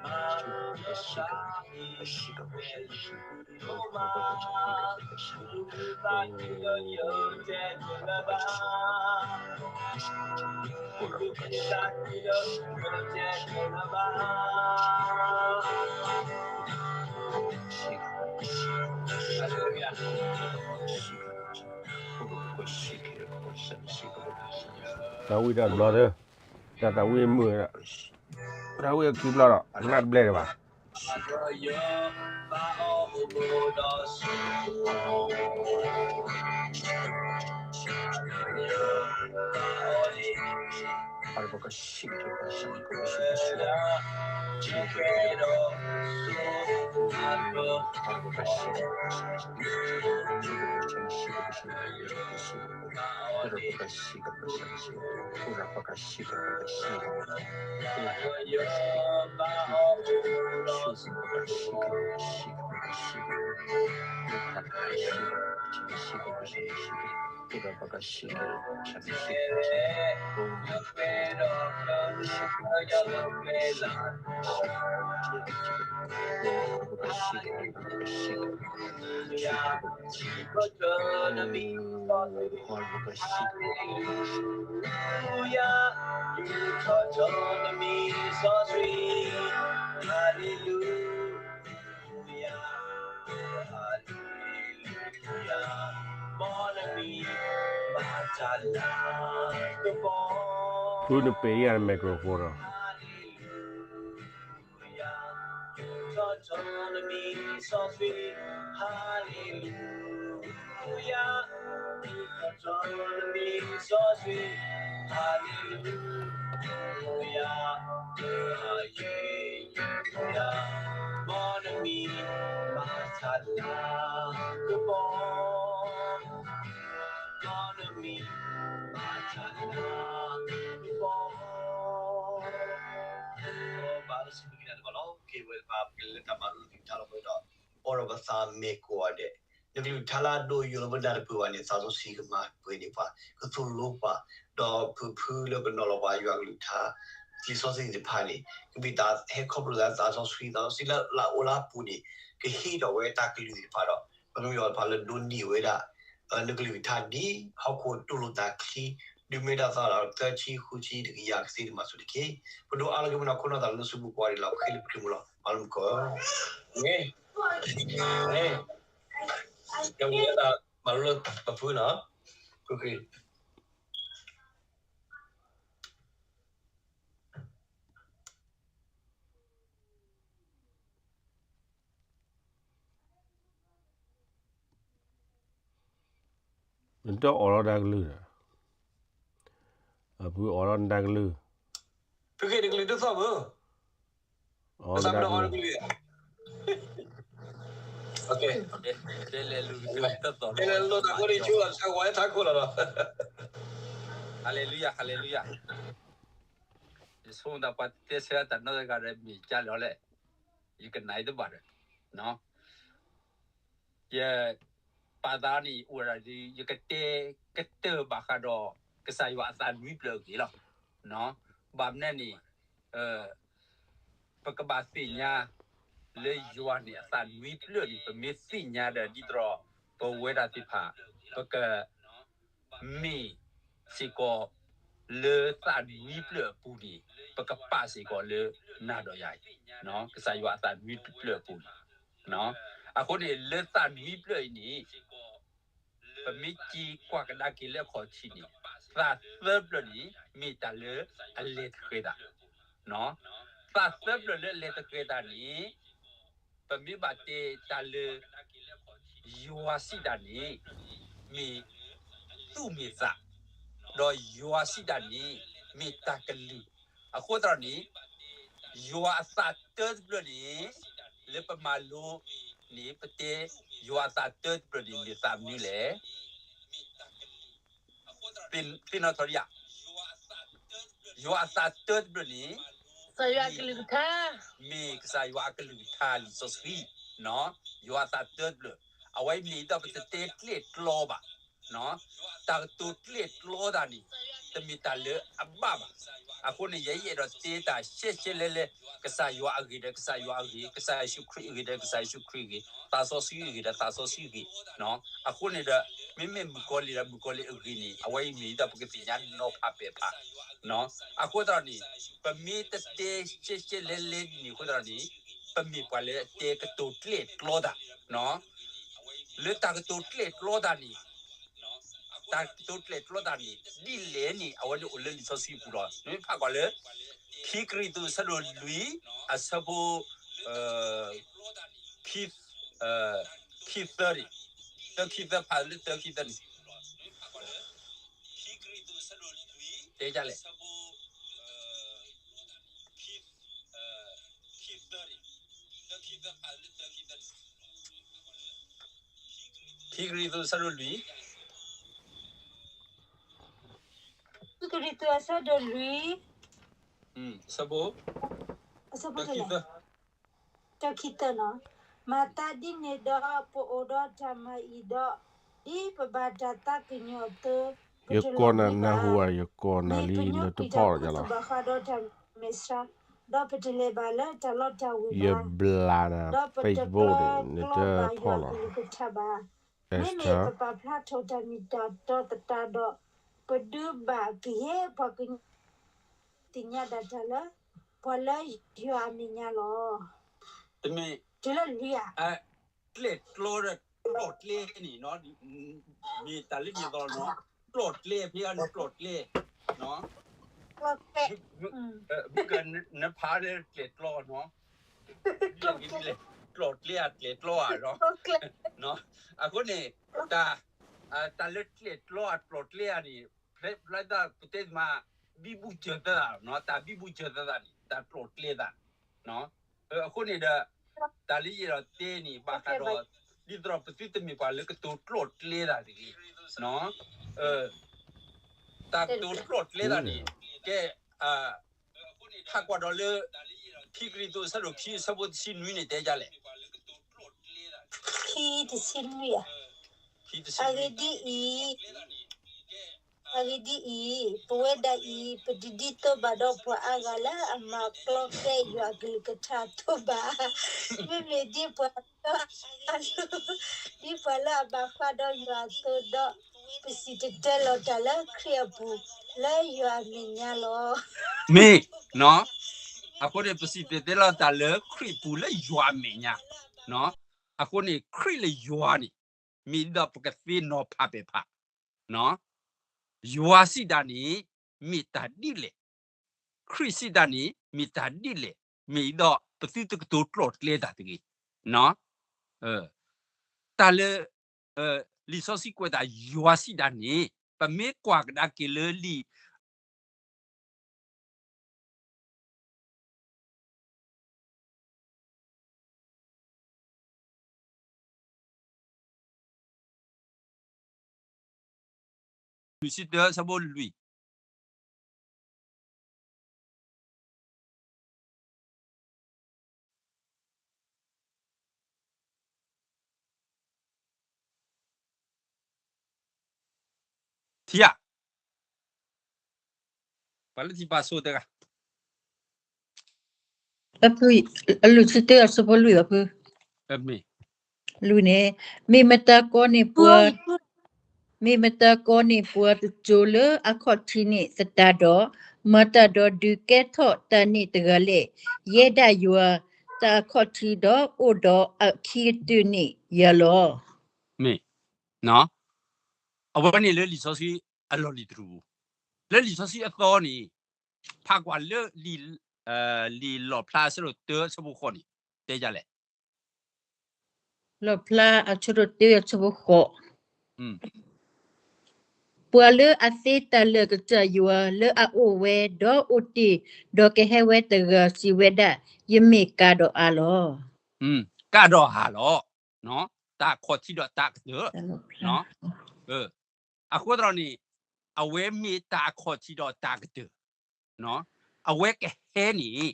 တၢ်ဝံၣ်တၢ်ဘျီသၢ, တၢ်တၢ်ဝံၣ်မုာ်, တၢ်ဝံၣ်အခံဘျီဒီး အနၢ်တဘျဲၣ်ဒံးဘၣ်. ဖုနပ့ၤယၤ microphone ဒီး ဘၣ်လီၤစံးဘျုးက့ၤနၤတဘျီလီၤ. ကဲဝဲတဖၣ် ပကလဲၤတၢ်မၤလိနကလုၢ်ကထါလီၤပှဲၤဒီး အိးထီၣ်ပသးမ့ၢ်ကိးဂၤဒဲး, နကလုၢ်ကထါလၢအဒိၣ်ယိာ်လၢပနၢ်တပၢၢ်ဘၣ်န့ၣ် သးစီဆှံကမၤပှဲၤန့ၢ်ပှၤ, ကသိၣ်လိပှၤ, ဒီးဖုဖုလၢပနီၤလီၤပှၤယွၤကလုၢ်ကထါ လံာ်စီဆှံသ့ၣ်တဖၣ်န့ၣ် ကမ့ၢ်တၢ်ဟဲခီဖျိလၢသးစီဆှံ, သးစီဆှံလၢအအိၣ်လၢအပူၤန့ၣ် ကဟ့ၣ်ထီၣ်ဝဲတၢ်ကလုၢ်သ့ၣ်တဖၣ်ဒီး ပကမ့ၢ်အီၤတဖၣ်လၢဒိးန့ၢ်ဝဲဒၣ် နကလုၢ်ကထါဒ်ဟီၣ်ခိၣ်တူၢ်လိာ်သးချံ, ဒုးမ့ၢ်တၢ်သးဒီးသၢဆံဃုဆံတကယၤကသ့တမၤစၢၤတက့ၢ်. ပဒိးအါလၢကမ့ၢ်နီၢ်ခိနီၢ်သးလၢနစုပူၤကိးဂၤဒဲးလီၤ. ပဃ့လၢပချုးမုၢ်လီၤ. မၤလိမုၢ်ကီၢ်, မၤလိလၢပဖုနီၤ, ဖုခရံာ် နတအိးထီၣ်တၢ်ကလုၢ်ဒီး, အဖုအိးထီၣ်နတၢ်ကလုၢ်, ဖုခ့တကလုၢ်တသီၣ်မုၢ်, အသးပဒီအီၣ်တကလုၢ်, တဲလိာ်သးဖိန့ၣ်ဆိလီၤ ဆၢဝဲထးခိၣ်လီၤလီၤ. Hallelujah, hallelujah. ယဆိကမိၣ်သးပှၤတဲဆၢတၢ်နီတဂၤဒီးမ့ၢ်ကၢ်လီၤလဲၣ်, ယကနၣ်တဘၣ်ဒီး ယပာ်သးန့ၣ် အိၣ်ဝဲဒၣ်ဒီး ယကတဲကတၢၢ်ဘၣ်ဃးဒီး ကစၢ်ယွၤအသးနွံဖျၢၣ်အဂ့ၢ်လီၤ. ဘၣ်မနုၤန့ၣ် ပကဘၣ်သ့ၣ်ညါ လၢယွၤန့ၣ်အသးနွံဖျၢၣ်န့ၣ် ပမ့ၢ်သ့ၣ်ညါဒီးဒ်သိး ပဝဲဒၣ်သ့ၣ်တဖၣ် ပက မ့ၢ်စ့ၢ်ကီး လၢသးနွံဖျၢၣ်အပူၤန့ၣ် ပကပာ်စ့ၢ်ကီးလၢနၤဒီးယၤအံၤ, ကစၢ်ယွၤအသးနွံဖျၢၣ်အပူၤန့ၣ်, အဃိန့ၣ် လၢသးနွံဖျၢၣ်အံၤန့ၣ် ပမ့ၢ်က့ၤကွၢ်ကဒါက့ၤလၢအခီၣ်ထံးန့ၣ် သးသၢဖျၢၣ်န့ၣ် မ့ၢ်တၢ်လၢအလဲၤသဃဲၤသး, သးသၢဖျၢၣ်လၢအလဲၤသဃဲၤသးန့ၣ် ပမ့ၢ်ဘၣ်တဲတၢ်လၢ ယွၤစံးတၢ်န့ၣ် မ့ၢ်သူၣ်မ့ၢ်သး, ဒီးယွၤစံးတၢ်န့ၣ် မ့ၢ်တၢ်ကလုၢ်, အဃိသတးန့ၣ် ယွၤအသးတၢတဖျၢၣ်န့ၣ် လၢပမၤလိန့ၣ် ပတဲ ယွၤအသးတၢတဖျၢၣ်န့ၣ် မ့ၢ်သးမနုၤလဲၣ်. သ့ၣ်နီၣ်ထီၣ်ဧါ, ယွၤအသးတၢတဖျၢၣ်န့ၣ် ကစၢ်ယွၤအကလုၢ်ကထါ, မ့ၢ်ကစၢ်ယွၤအကလုၢ်ကထါလံာ်စီဆှံ, ယွၤအသးတၢတဖျၢၣ်, အဝဲအံၤမ့ၢ်ဒ်သိးပတတဲကျဲၣ်ကျီဘၣ်, တၢ်ကတိၤကျဲၣ်ကျီတၢ်န့ၣ် တမ့ၢ်တၢ်လၢအဘၣ်ဘၣ်. အဃိန့ၣ် ယဲယအဲၣ်ဒိးတဲတၢ်ရှဲရှဲလဲလဲ, ကစၢ်ယွၤအဂ့ၢ်ဒီးကစၢ်ယွၤအဂ့ၢ်, ကစၢ်ယ့ၣ်ၡူးခရံာ်အဂ့ၢ်ဒီးကစၢ်ယ့ၣ်ၡူးခရံာ်အဂ့ၢ်, သးစီဆှံအဂ့ၢ်ဒီးသးစီဆှံအဂ့ၢ်. အဃိန့ၣ်ဒီး မ့မ့ၢ်မုၣ်ကီၤလံၢ်ဒီးမုၣ်ကီၤလံၢ်အဂ့ၢ်န့ၣ် အဝဲအံၤမ့ၢ်ဒ်သိးပကသ့ၣ်ညါနီၤဖးပဲာ်ဖး. အဃိသတးန့ၣ် ပမ့ၢ်တတဲရှဲရှဲလဲလဲဒ်န့ၣ်အဃိသတးန့ၣ် ပမ့ၢ်ပှၤလၢအတဲကတိၤကျဲၣ်ကျီတၢ် လၢတၢ်ကတိၤကျဲၣ်ကျီတၢ်န့ၣ်, တၢ်ကတိၤကျဲၣ်ကျီတၢ်န့ၣ် ဒ်လဲၣ်န့ၣ် အဝဲန့ၣ်အိၣ်လၢလံာ်စီဆှံပူၤလီၤ. နမ့ၢ်ဖးကွၢ်လၢ ခံကရံၣ်သူး အဆၢဒိၣ်လွံၢ် အဆၢဖိ ခံ ခံသၢန့ၣ်, တၢ ခံသၢ ဖးလၢ တၢ ခံသၢန့ၣ် တဲဒ်လဲၣ်. ခံကရံၣ်သူး အဆၢဒိၣ်လွံၢ်, ခံကရံၣ်သူး အဆၢဒိၣ်လွံၢ်, အဆၢဖိ တၢ ခံသၢ, တၢ ခံသၢနီၤ. မၤသးဒ်န့ၣ်ဒီး ပအိၣ်ဒီးတၢ်မၤအံၤဒီး, ဒ်ပဘၣ်တၢ်သးကညီၤအသိး, ယကိးနၤနၢ်ဟူဧါ, ယကိးနၤလံနတဖီၣ်လီၤ. ဘၣ်ဃးဒီးတၢ်မဲာ်ဆှး, ဒီးပတလဲၤဘၣ်လၢတၢ်လီတၢ်ဝ့ၤဘၣ်. ယဘျါနၤ Facebook န့ၣ် နတဖီၣ်လီၤ. မ့မ့ၢ်ပပာ်ဖျါထီၣ်တၢ်မ့ၢ်တၢ်တီသတးဒီး, ပဒုးဘၣ်ကယဲၢ်ပှၤကညီ သ့ၣ်ညါဒၣ်တၢ်လၢ ပှၤလၢယွၤအမဲာ်ညါလီၤ. တမ့ၢ် တုၤလၢလွံၢ်ဧါ. ကျဲၣ်ကျီဒီးကျီၣ်ကျဲန့ၣ်, မ့ၢ်တၢ်လၢဒ်သိးနီၤ, ကျီၣ်ကျဲ ဖဲအန့ၣ်ကျီၣ်ကျဲ, ကျီၣ်ကျဲ, နဖးလၢကျဲၣ်ကျီနီၤ, ကျီၣ်ကျဲဧါ ကျဲၣ်ကျီဧါ, အဃိန့ၣ် တၢ်လၢကျဲၣ်ကျီဧါ ကျီၣ်ကျဲဧါန့ၣ် ဖျါသးပတဲမး ဘံဘူစၢၤသးသးနီၤ, တၢ်ဘံဘူစၢၤသးသးန့ၣ် တၢ်ကျီၣ်ကျဲသး. အဃိန့ၣ်ဒီး တၢ်လၢယအဲၣ်ဒိးတဲန့ၣ် ဘၣ်ဃးဒီး ဒ်သိးပသုတမ့ၢ်ပှၤလၢကတိၤကျီၣ်ကျဲသးတဂ့ၤ. တၢ်ကတိၤကျီၣ်ကျဲသးန့ၣ် ကဲ ဖးကွၢ်ဒီးလၢ ခံကရံၣ်သူး အဆၢဒိၣ်ခံ အဆၢဖိတဆံနွံန့ၣ် တဲဒ်လဲၣ်. ခံတဆံနွံဧါ. အဂ့ၢ်ဒ်အံၤ, အဂ့ၢ်ဒ်အံၤ, ပဝဲဒၣ်အံၤ ပတဒ်သိးဘၣ်ဒီးပှၤအါဂၤလၢအမၤကျီကျဲယွၤအကလုၢ်ကထါအသိးဘၣ်. မ့မ့ၢ်ဒ်ပှၤ ဒ်ပှၤလၢအဘၣ်ဃးဒီးယွၤအသိးဒီး ပစံၣ်တဲၤတဲလီၤတၢ်လၢခရံာ်အပူၤ လၢယွၤအမဲာ်ညါလီၤ. မ့ၢ်, အဃိန့ၣ် ပစံၣ်တဲၤတဲလီၤတၢ်လၢခရံာ်ပူၤလၢယွၤအမဲာ်ညါ. အဃိန့ၣ် ခရံာ်လၢယွၤန့ၣ် မ့ၢ်ဒ်သိးပကသ့နီၤဖးပဲာ်ဖး ယွၤစံးဒၣ်န့ၣ် မ့ၢ်တၢ်ဒ်လဲၣ်, ခရံာ်စံးဒၣ်န့ၣ် မ့ၢ်တၢ်ဒ်လဲၣ်, မ့ၢ်ဒ်သိးပသုတကတိၤကျီၣ်ကျဲတၢ်တဂ့ၤ. တၢ်လၢ လံာ်စီဆှံကွဲးတၢ်ယွၤစံးဒၣ်န့ၣ် ပမ့ၢ်ကွၢ်ကဒါက့ၤလၢလံာ် လွံၢ်ဆံတၢ အဆၢဖိလွံၢ်. ထံဧါ, ပှၤလၢထံၣ်ပာ်ဆိတဂၤ အဖု, အလွံၢ်ဆံတၢ အဆၢဖိလွံၢ်အဖု, လွံၢ်န့ၣ်, မ့ၢ်မတၤကိးန့ၢ်ပှၤ, မ့ၢ်မတၤကိးန့ၢ်ပှၤတစိၤလၢအခီၣ်ထံးန့ၣ်သတးဒီး, မၤတၢ်ဒီးဒုးကဲထီၣ်တၢ်န့ၣ်တဂၤလဲၣ်. ယဲဒၣ်ယွၤတၢ်အခီၣ်ထံးဒီးအိၣ်ဒီးအခံကတၢၢ်န့ၣ်ယၤလီၤ. မ့ၢ်, အဝဲန့ၣ်လၢလံာ်စီဆှံအလီၢ်လံၤတရူးပူၤ, လၢလံာ်စီဆှံအသီန့ၣ်, ဖးကွၢ်လၢ လံာ်လီၣ်ဖျါအဆၢဒိၣ်တၢ အဆၢဖိဃိးန့ၣ် တဲဒ်လဲၣ်. လီၣ်ဖျါအဆၢဒိၣ်တၢ အဆၢဖိဃိး, ပှၤလၢအသ့တၢ်လၢာ်ကစၢ်ယွၤလၢအအိၣ်ဝဲ ဒီးအိၣ်တ့ၢ်ဒီးကဟဲဝဲတဂၤစံးဝဲဒၣ်, ယမ့ၢ်ကၤဒီးအၤလီၤ. ကၤဒီးအၤလီၤ, တၢ်အခီၣ်ထံးဒီးတၢ်ကတၢၢ်. အဃိသတးန့ၣ်, အဝဲမ့ၢ်တၢ်အခီၣ်ထံးဒီးတၢ်ကတၢၢ်, အဝဲကဟဲန့ၣ်,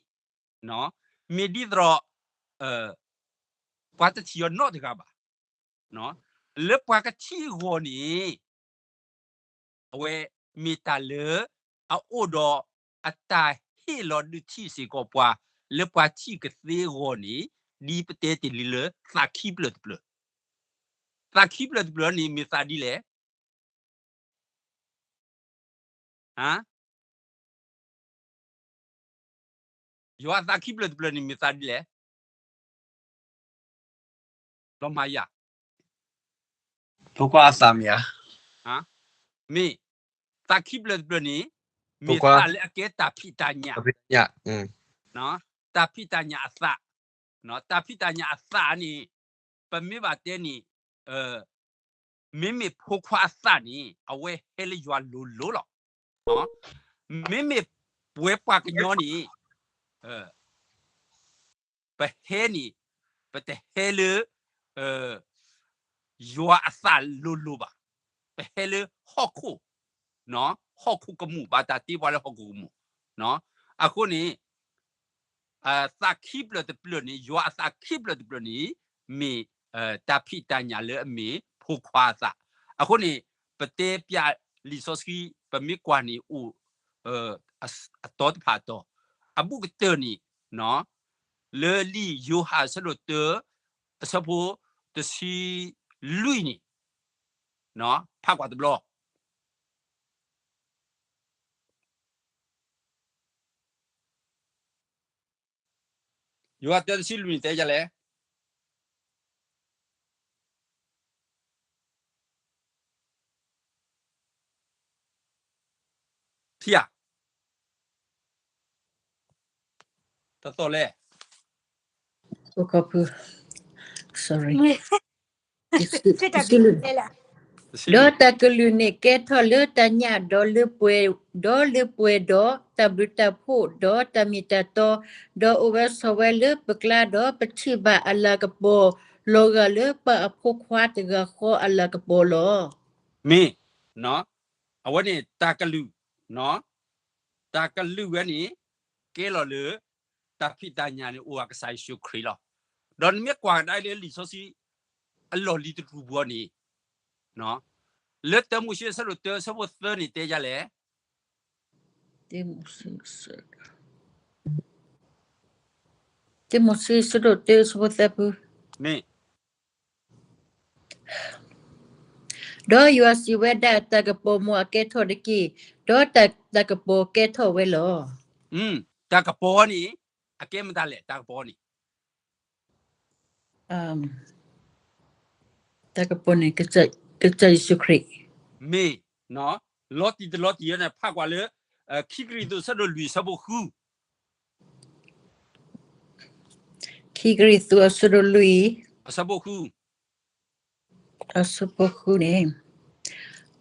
မ့ၢ်ဒ်သိး ပှၤတထံၣ်အီၤနီတဂၤဘၣ်. လၢပှၤကထံၣ်အဂီၢ်န့ၣ်, အဝဲမ့ၢ်တၢ်လၢအအိၣ်ဒီး အတၢ်ဟ့ၣ်လီၤဒုးထံၣ်စ့ၢ်ကီးပှၤ လၢပှၤထံၣ်ကသ့အဂီၢ်န့ၣ် ဒ်ပတဲတ့ၢ်လံလၢသးခံဖျၢၣ်တဖျၢၣ်, သးခံဖျၢၣ်တဖျၢၣ်န့ၣ် မ့ၢ်သးဒ်လဲၣ်. ယွၤအသးခံဖျၢၣ်တဖျၢၣ်န့ၣ်မ့ၢ်သးဒ်လဲၣ်. လီၤမၤယၤ, ဖိခွါအသးမ့ၢ်ဧါ. မ့ၢ်, သးခံဖျၢၣ်တဖျၢၣ်န့ၣ် မ့ၢ်သးလၢအကဲတၢ်ဖံးတၢ်ညၣ်, တၢ်ဖံးတၢ်ညၣ်အသး, တၢ်ဖံးတၢ်ညၣ်အသးန့ၣ် ပမ့ၢ်ဘၣ်တဲန့ၣ် မ့မ့ၢ်ဖိခွါအသးန့ၣ် အဝဲဟဲလၢယွၤလိၤလိၤလီၤ. မ့မ့ၢ်ပဝဲပှၤကညီန့ၣ် ပဟဲန့ၣ် ပတဟဲလၢ ယွၤအသးလိၤလိၤဘၣ်. ပဟဲလၢဟီၣ်ခိၣ်, ဟီၣ်ခိၣ်ကမူၣ်, ဘၣ်တၢ်တ့ပှၤလၢဟီၣ်ခိၣ်ကမူၣ်. အဃိန့ၣ် သးခံဖျၢၣ်တဖျၢၣ်န့ၣ်, ယွၤအသးခံဖျၢၣ်တဖျၢၣ်န့ၣ် မ့ၢ်တၢ်ဖံးတၢ်ညၣ်လၢအမ့ၢ်ဖိခွါအသး. အဃိန့ၣ် ပတဲပျးလံာ်စီဆှံ ပမ့ၢ်ကွၢ်န့ၣ်အိၣ် အတီတဖၣ်အတီ, အဘူးကတၢၢ်န့ၣ် လၢလံာ်ယိၤဟၣ်အဆၢဒိၣ်တၢ အဆၢဖိတဆံလွံၢ်န့ၣ် ဖးကွၢ်တဘျီ. ယိၤဟၣ်တၢတဆံလွံၢ်န့ၣ်တဲဒ်လဲၣ်. ထံဧါ, တသီၣ်လဲၣ်. တဆံလွံၢ်, ဒီးတၢ်ကလုၢ်န့ၣ်ကဲထီၣ်လၢတၢ်ညၣ်, ဒီးလၢပှဲၤ, ဒီးလၢပှဲၤဒီးတၢ်ဘျုးတၢ်ဖှိၣ်, ဒီးတၢ်မ့ၢ်တၢ်တီ, ဒီးအိၣ်ဝဲဆိးဝဲလၢပကျါ, ဒီးပထံၣ်ဘၣ်အလၤကပီၤ လီၤဂာ်လၢပှၤအဖိခွါတဂၤဃီအလၤကပီၤလီၤ. မ့ၢ်, အဝဲန့ၣ်တၢ်ကလုၢ်, တၢ်ကလုၢ်ဝဲန့ၣ် ကဲလီၤလၢ တၢ်ဖံးတၢ်ညၣ်န့ၣ် အိၣ်အကစၢ်ယ့ၣ်ၡူးခရံာ်လီၤ. ဒီးနမ့ၢ်ကွၢ်ကဒါလၢလံာ်စီဆှံ အလီၢ်လံၤတကတြူၢ်ပူၤန့ၣ်, လၢတၢမိၤၡ့အဆၢဒိၣ်တၢ အဆၢဖိသၢန့ၣ်တဲဒ်လဲၣ်. တၢမိၤၡ့အဆၢဒိၣ်တၢ အဆၢဖိသၢပူၤ, မ့ၢ် ဒီးယွၤစံးဝဲဒၣ်, တၢ်ကပီၤမိၢ်အကဲထီၣ်တက့ၢ်, ဒီးတၢ်ကပီၤကဲထီၣ်ဝဲလီၤ. တၢ်ကပီၤန့ၣ် အကဲမတၤလဲၣ်, တၢ်ကပီၤန့ၣ် တၢ်ကပီၤန့ၣ် ကစၢ်ယ့ၣ်ၡူးခရံာ်, မ့ၢ်, လီၤတံၢ်တလီၤတံၢ်န့ၣ် ဖးကွၢ်လၢ ခံကရံၣ်သူး အဆၢဒိၣ်လွံၢ် အဆၢဖိဃု, ခံကရံၣ်သူး အဆၢဒိၣ်လွံၢ် အဆၢဖိဃု, အဆၢဖိဃုန့ၣ်,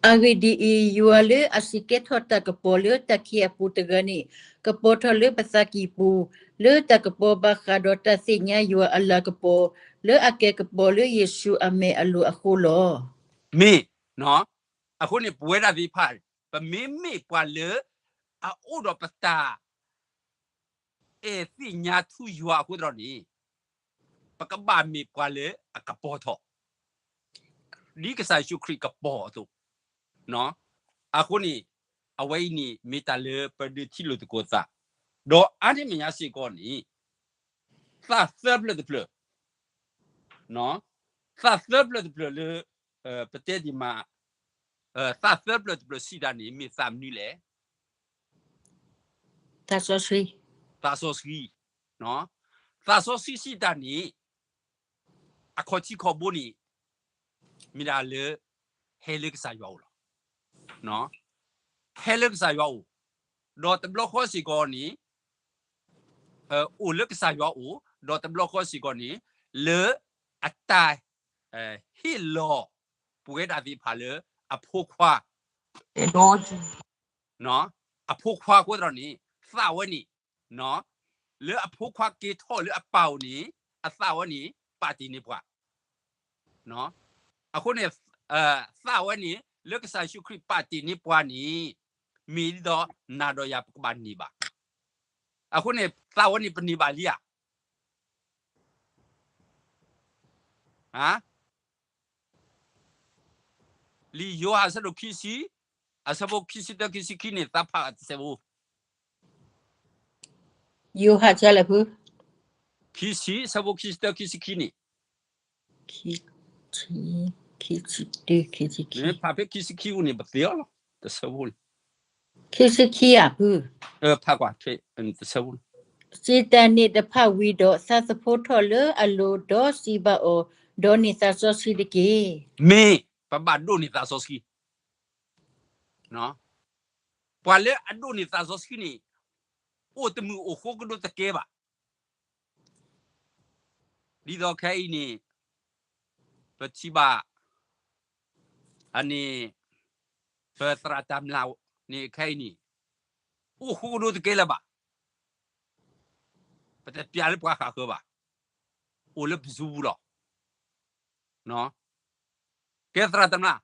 အဂ့ၢ်ဒ်အံၤ, ယွၤလၢအစံးကဲထီၣ်တၢ်ကပီၤလၢတၢ်ခံးအပူၤတဂၤန့ၣ်, ကပီၤထီၣ်လၢပသးကံၢ်ပူၤ, လၢတၢ်ကပီၤဘၣ်ဃးဒီးတၢ်သ့ၣ်ညါယွၤအလၤကပီၤ, လၢအကဲကပီၤလၢယ့ၣ်ၡူးအမဲာ်အလိၤအဃိလီၤ. မ့ၢ်, အဃိန့ၣ် ပဝဲဒၣ်သ့ၣ်တဖၣ် ပမ့မ့ၢ်ပှၤလၢ အအိၣ်ဒီးပတၢ် အဲၣ်သ့ၣ်ညါထူယွၤအဃိသတးန့ၣ်, ပကဘၣ်မ့ၢ်ပှၤလၢအကပီၤထီၣ်, ဒ်ကစၢ်ယ့ၣ်ၡူးခရံာ်ကပီၤအသိး, အဃိန့ၣ်, အဝဲအံၤန့ၣ် မ့ၢ်တၢ်လၢပဒုးထံၣ်လိာ်သကိးသး, ဒီးအါန့ၢ်မဲာ်ညါစ့ၢ်ကီးန့ၣ်, သးသၢဖျၢၣ်တဖျၢၣ်, သးသၢဖျၢၣ်တဖျၢၣ်လၢ ပတဲဒ်မး, သးသၢဖျၢၣ်တဖျၢၣ်စံးတၢ်န့ၣ် မ့ၢ်သးမနုၤလဲၣ်. သးစီဆှံ, သးစီဆှံ, သးစီဆှံစံးတၢ်န့ၣ် အခီၣ်ထံးခီၣ်ဘိန့ၣ် မ့ၢ်ဒၣ်လၢ ဟဲလၢကစၢ်ယွၤအိၣ်လီၤ. ဟဲလၢကစၢ်ယွၤအိၣ်, ဒီးတဘျီဃီစ့ၢ်ကီးန့ၣ် အိၣ်လၢကစၢ်ယွၤအိၣ်, ဒီးတဘျီဃီစ့ၢ်ကီးန့ၣ် လၢအတၢ် ဟ့ၣ်လီၤ ပဝဲဒၣ်သ့ၣ်တဖၣ်လၢ အဖိခွါ အဖိခွါအဃိသတးန့ၣ် သးဝဲန့ၣ်, လၢအဖိခွါက့ၤထီၣ်လၢအပၢ်အိၣ်န့ၣ် အသးဝဲန့ၣ် ပာ်တ့ၢ်န့ၢ်ပှၤ. အဃိန့ၣ် သးဝဲန့ၣ် လၢကစၢ်ယ့ၣ်ၡူးခရံာ်ပာ်တ့ၢ်န့ၢ်ပှၤန့ၣ် မ့ၢ်ဒ်သိးနၤဒီးယၤပကဘၣ်န့ၢ်ဘၣ်. အဃိန့ၣ် သးဝဲန့ၣ်ပန့ၢ်ဘၣ်လံဧါ. လံာ်ယိၤဟၣ်အဆၢဒိၣ်ခံဆံ, အဆၢဖိခံဆံတၢ ခံဆံခံန့ၣ် သးဖးတစဲးဖိ. ယိၤဟၣ်ဆၢလဲၣ်ဖု, ခံဆံ ဆၢဖိခံဆံတၢ ခံဆံခံန့ၣ်, ခံဆံ, ခံဆံတၢ ခံဆံခံ, ဖးဖဲခံဆံခံအိၣ်န့ၣ် ပသ့အီၤလီၤ, တဆၢဖိန့ၣ်, ခံဆံခံဧါဖု, ဖးကွၢ်, တဆၢဖိန့ၣ်, စံးတၢ်န့ၣ်တဖၣ်ဝံၤဒီး သးသဖှိထီၣ်လၢအလိၤ ဒီးစံးဘၣ်အီၤ, ဒိးန့ၢ်သးစီဆှံတက့ၢ်. မ့ၢ်, ပဘၣ်ဒိးန့ၢ်သးစီဆှံ ပှၤလၢအဒိးန့ၢ်သးစီဆှံန့ၣ် အိၣ်တမုာ်အိၣ်ဃိကဒိတကဲဘၣ်. ဒ်သိးခဲအံၤန့ၣ် ပထံၣ်ဘၣ် အန့ၣ် ပသရၣ်တၢ်မျၢ်န့ၣ်ခဲအံၤန့ၣ် အိၣ်ဃိကဒိတကဲလၢၤဘၣ်. ပတပျးလၢပှၤဃၣ်ဃၢၤဘၣ်. အိၣ်လၢပစုပူၤလီၤ. ကဲသရၣ်တၢ်မျၢ်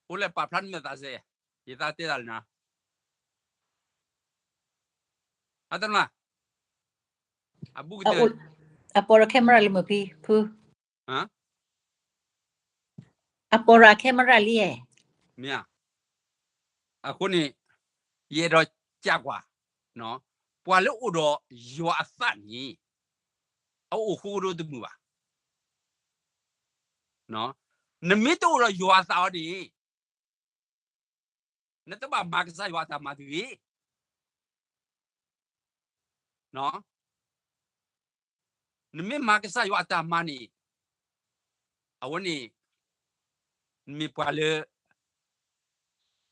အိၣ်လၢပာ်ဖျါနမဲာ်သးစဲ, ယသးတဲတၢ်လၢနၤ, အတၢ်မျၢ်, အဘူးကတၢၢ်, အပိာ်ရၣ် camera လံမ့ၢ်ဖံဖု, အပိာ်ရၣ် camera လံဧါ, မ့ၢ်ဧါ, အဃိန့ၣ် ယအဲၣ်ဒိးကးကွၢ်, ပှၤလၢအိၣ်ဒီးယွၤအသးန့ၣ် အအိၣ်ဃိကဒိတမုာ်ဘၣ်. နမ့ၢ်တအိၣ်ဒီးယွၤအသးအီၤန့ၣ် နတဘၣ်မၤကစၢ်ယွၤအတၢ်မၤတဂ့ၤ. နမ့ၢ်မၤကစၢ်ယွၤအတၢ်မၤန့ၣ် အဝဲန့ၣ် နမ့ၢ်ပှၤလၢ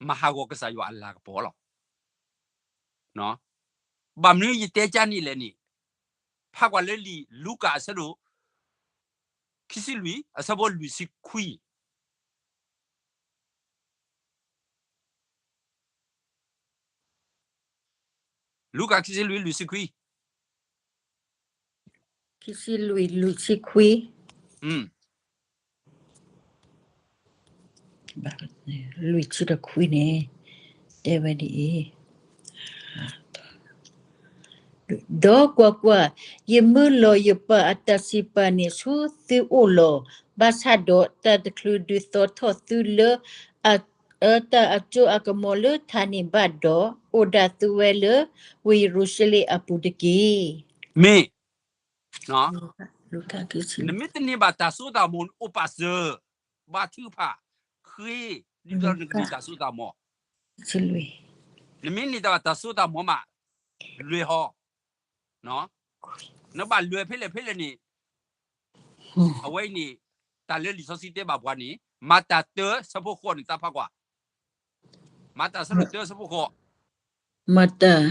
မၤဟးဂီၤကစၢ်ယွၤအလၤကပီၤလီၤ. ဘၣ်မနုၤယတဲကၢ်န့ၣ်လဲၣ်န့ၣ်, ဖးကွၢ်လၢလံာ်လူၤကၣ်အဆၢဒိၣ် ခံဆံလွံၢ် အဆၢဖိလွံၢ်ဆံခွံ. လူၤကၣ်ခံဆံလွံၢ်လွံၢ်ဆံခွံ, ခံဆံလွံၢ်လွံၢ်ဆံခွံ, လွံၢ်ဆံတခွံန့ၣ် တဲဝဲဒ်အံၤ, ဒီးကွၢ်ကွၢ်, ယမၢလီၤယပၢ်အတၢ်စံးပာ်န့ၣ်ဆူသုအိၣ်လီၤ. ဘၣ်ဆၣ်ဒီးတၢ်တချုးဒုးသီထီၣ်သုလၢ အတၢ်အစိအကမီၤလၢထးန့ၣ်ဘၣ်ဒီး, အိၣ်ဒၣ်သုဝဲလၢဝ့ၢ်ယရူၤၡလ့ၣ်အပူၤတက့ၢ်. မ့ၢ်, နမ့ၢ်တန့ၢ်ဘၣ်တၢ်စိတၢ်ကမီၤန့ၣ် အိၣ်ပာ်စၢၤ, ဘါထုကဖၣ်, ဃ့, ဒ်သိးနကန့ၢ်တၢ်စိတၢ်ကမီၤ, နမ့ၢ်န့ၢ်တၢ်ဘၣ်တၢ်စိတၢ်ကမီၤမး, လွဲၢ်ဟီ နဘၣ်လွဲၢ်ဖဲလဲၣ်ဖဲလဲၣ်န့ၣ်, အဝဲအံၤန့ၣ် တၢ်လၢလံာ်စီဆှံတဲဘၣ်ပှၤန့ၣ် မၤတၢ်တၢဆၢဖိဃိးန့ၣ် သးဖးကွၢ်, မၤတၢ်ဆၢဒိၣ်တၢဆၢဖိဃိး, မၤတၢ်,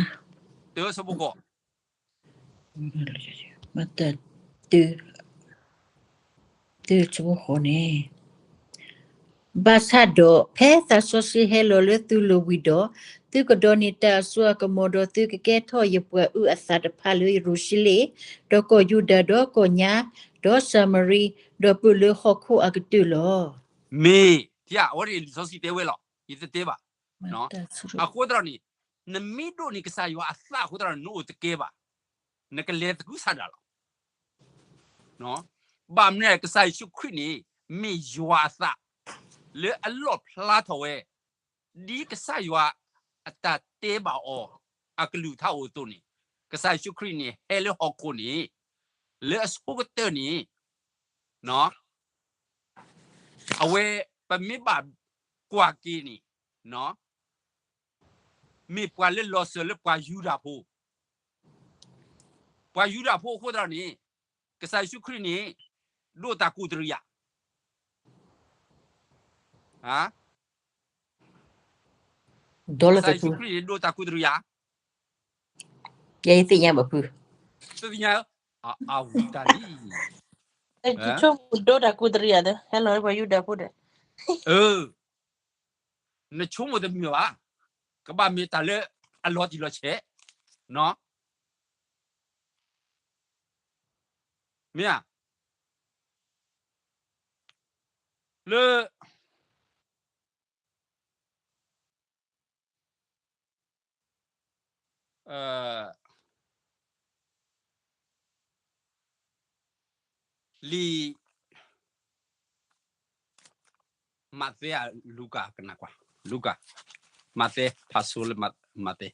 တၢဆၢဖိဃိး, မၤတၢ်တၢ တၢဆၢဖိဃိးန့ၣ် ဘၣ်ဆၣ်ဒီး ဖဲသးစီဆှံဟဲလီၤလၢသုလိၤဝံၤဒီး, သုကဒိးန့ၢ်တၢ်အစိအကမီၤဒီး သုကကဲထီၣ်ယပှၤအုၣ်အသးတဖၣ်လၢယရူၤၡလ့ၣ်, ဒီးကီၢ်ယူဒၤဒီးကီၢ်ညါ, ဒီးစၤမရံ, ဒီးပၢၢ်လၢဟီၣ်ခိၣ်အကတၢၢ်လီၤ. မ့ၢ်, အဝဲန့ၣ်လံာ်စီဆှံတဲဝဲလီၤ, ယတတဲဘၣ်. အဃိသတးန့ၣ်, နမ့ၢ်ဒိးန့ၢ်ကစၢ်ယွၤအသးအဃိသတးန့ၣ် နအိၣ်တကဲဘၣ်, နကလဲၤသကုၤဆးဒးလီၤ. ဘၣ်မနုၤလဲၣ် ကစၢ်ယ့ၣ်ၡူးခရံာ်န့ၣ် မ့ၢ်ယွၤအသး လၢအလီၣ်ဖျါထီၣ်ဝဲ, ဒ်ကစၢ်ယွၤအတၢ်တဲဘၣ်အီၤ အကလုၢ်ကထါအိၣ်အသိးန့ၣ်, ကစၢ်ယ့ၣ်ၡူးခရံာ်န့ၣ် ဟဲလၢဟီၣ်ခိၣ်န့ၣ် လၢအဆိကတၢၢ်န့ၣ် အဝဲ ပမ့ၢ်ဘၣ်ကွၢ်က့ၤန့ၣ် မ့ၢ်ပှၤလၢလီၤစၢၤလၢပှၤယူဒၤဖိ, ပှၤယူဒၤဖိအဃိသတးန့ၣ် ကစၢ်ယ့ၣ်ၡူးခရံာ်န့ၣ် ဒိးတၢ်ကူးတရံးယၤ, ကစၢ်ယ့ၣ်ၡူးခရံာ်န့ၣ် ဒိးတၢ်ကူးတရံးယၤ, ယသ့ၣ်ညါဘၣ်ဖု, သ့ၣ်ညါ, အဝံတၢ်လံ, ဆိကမိၣ်ဒိးတၢ်ကူးတရံးယၤဒီး ဟဲလီၤလၢပှၤယူဒၤဖိဒီး နဆိကမိၣ်တမ့ၢ်ဘၣ်, ကဘၣ်မ့ၢ်တၢ်လၢအလီၤတံၢ်လီၤဆဲး, မ့ၢ်ဧါ, လၢ လံာ် မးသဲဧါ လူၤကၣ် ကနၣ်ကွၢ်, လူၤကၣ်, မးသဲ ဖးဆိလၢမးသဲ,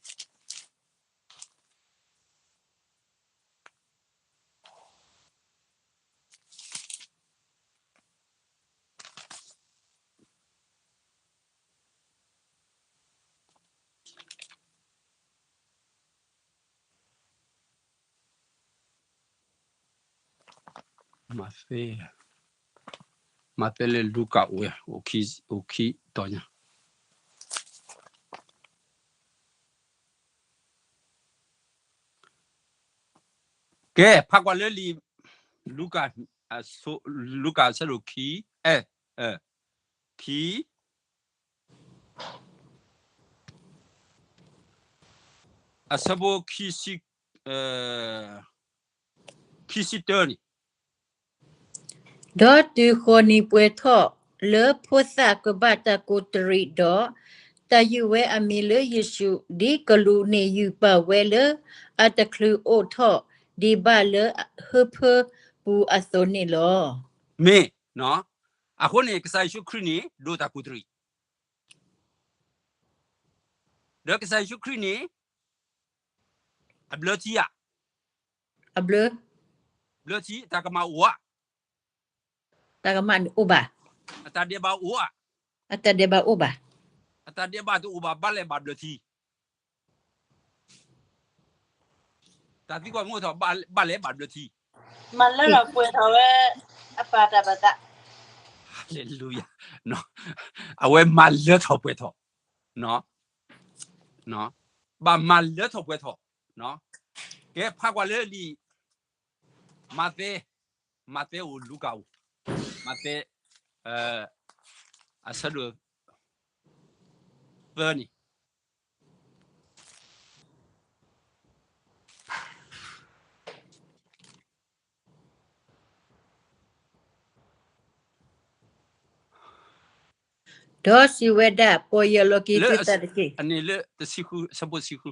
မးသဲ, မးသဲလၢလူၤကၣ်အိၣ်ဝဲ, အိၣ်ခံတီၤညါ. ကဲ ဖးကွၢ်လၢလံာ် လူၤကၣ်, လူၤကၣ်အဆၢဒိၣ်ခံ, အဲ, ခံ, အဆၢဖိခံဆံ, ခံဆံတၢန့ၣ်, ဒီးတုၤဃီၤနံၤပှဲၤထီၣ်လၢဖိသၣ်ကဘၣ်တၢ်ကိးတရံးဒီး, တၢ်ယုၢ်ဝဲအမံၤလၢယ့ၣ်ၡူး, ဒ်ကလူးန့ၣ်ယုၢ်ပာ်ဝဲလၢအတချုးအိၣ်ထီၣ်ဒံးဘၣ်လၢဟၢဖၢပူၤအသိးန့ၣ်လီၤ. မ့ၢ်, အဃိန့ၣ် ကစၢ်ယ့ၣ်ၡူးခရံာ်န့ၣ် ဒိးတၢ်ကူးတရံး, ဒီးကစၢ်ယ့ၣ်ၡူးခရံာ်န့ၣ် အဘျၢထံဧါ, အဘျၢ, ဘျၢထံ အတၢ်ကမၣ်အိၣ်ဧါ, တၢ်ကမၣ်န့ၣ်အိၣ်ဘၣ်, အတၢ်ဒဲးဘးအိၣ်ဧါ, အတၢ်ဒဲးဘးအိၣ်ဘၣ်, အတၢ်ဒဲးဘးတအိၣ်ဘၣ် ဘၣ်လဲၤဘၣ်ဘျၢထံ တၢ်သံကွၢ်မ့ၢ်ထီၣ် ဘၣ်လဲၤဘၣ်ဘျၢထံ, မၤလၢထီၣ်ပှဲၤထီၣ်ဝဲ အပၢ်တၢ်ဘၣ်သး, ဟါလ့လူယၤ, အဝဲမၤလၢထီၣ်ပှဲၤထီၣ်, ဘၣ်မၤလၢထီၣ်ပှဲၤထီၣ်, ကဲ ဖးကွၢ်လၢလံာ် မးသဲ, မးသဲအိၣ် လူၤကၣ်အိၣ်, မးသဲ အဆၢဒိၣ်သၢန့ၣ် ဒီးစံးဝဲဒၣ်, ပီၢ်ယၢ်လီၤက့ၤသုသးတက့ၢ်. အန့ၣ်လၢတဆံဃု, အဆၢဖိတဆံဃု,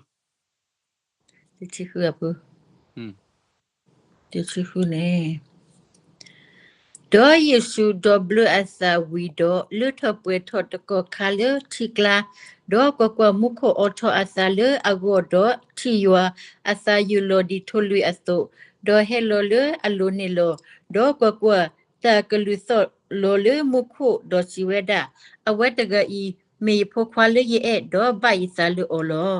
တဆံဃုအပူၤ, တဆံဃုန့ၣ်, ဒီးယ့ၣ်ၡူးဒိးဘျၢအသးဝံၤဒီး, လၢထီၣ်ပှဲၤထီၣ်တကီၢ်ခါလၢထံကျါ, ဒီးကွၢ်ကွၢ်, မူခိၣ်အိးထီၣ်အသးလၢအဂီၢ်ဒီးထံၣ်ယွၤ, အသးယုၢ်လီၤဒ်ထိၣ်လွံၣ်အသိး, ဒီးဟဲလီၤလၢအလိၤန့ၣ်လီၤ. ဒီးကွၢ်ကွၢ်, တၢ်ကလုၢ်သီၣ်လီၤလၢမူခိၣ်, ဒီးစံးဝဲဒၣ်, အဝဲတဂၤအံၤ မ့ၢ်ယဖိခွါလၢယအဲၣ်, ဒီးဘၣ်ယသးလၢအီၤလီၤ.